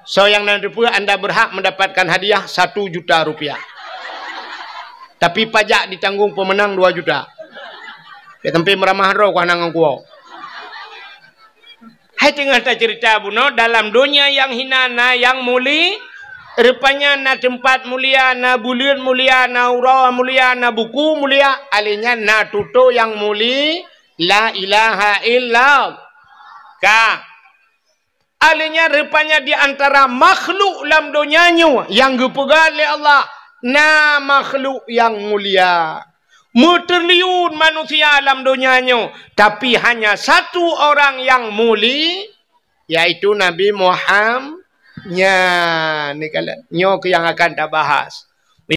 Soe nyang na teupeue, anda berhak mendapatkan hadiah satu juta rupiah. Tapi pajak ditanggung pemenang dua juta. Ya, tapi meuramah droe ku hana ngon kuwoe. Hai teungoh tacerita bunoe, dalam donya nyang hina na nyang muli, rupanya na teumpat mulia, na buleuen mulia, na uroe mulia, na buku mulia, alèh nyan na tutoe nyang muli, la ilaha illallah. Ka. Alèh nyan rupanya di antara makhluk lam donya nyoe nyang geupeugah lé Allah, na makhluk nyang mulia. Meutriliun manusia lam donya nyoe, tapi hanya satu orang nyang muli, yaitu Nabi Muhammad. Nyan, ni kala-, nyoe keuh nyang akan tabahas.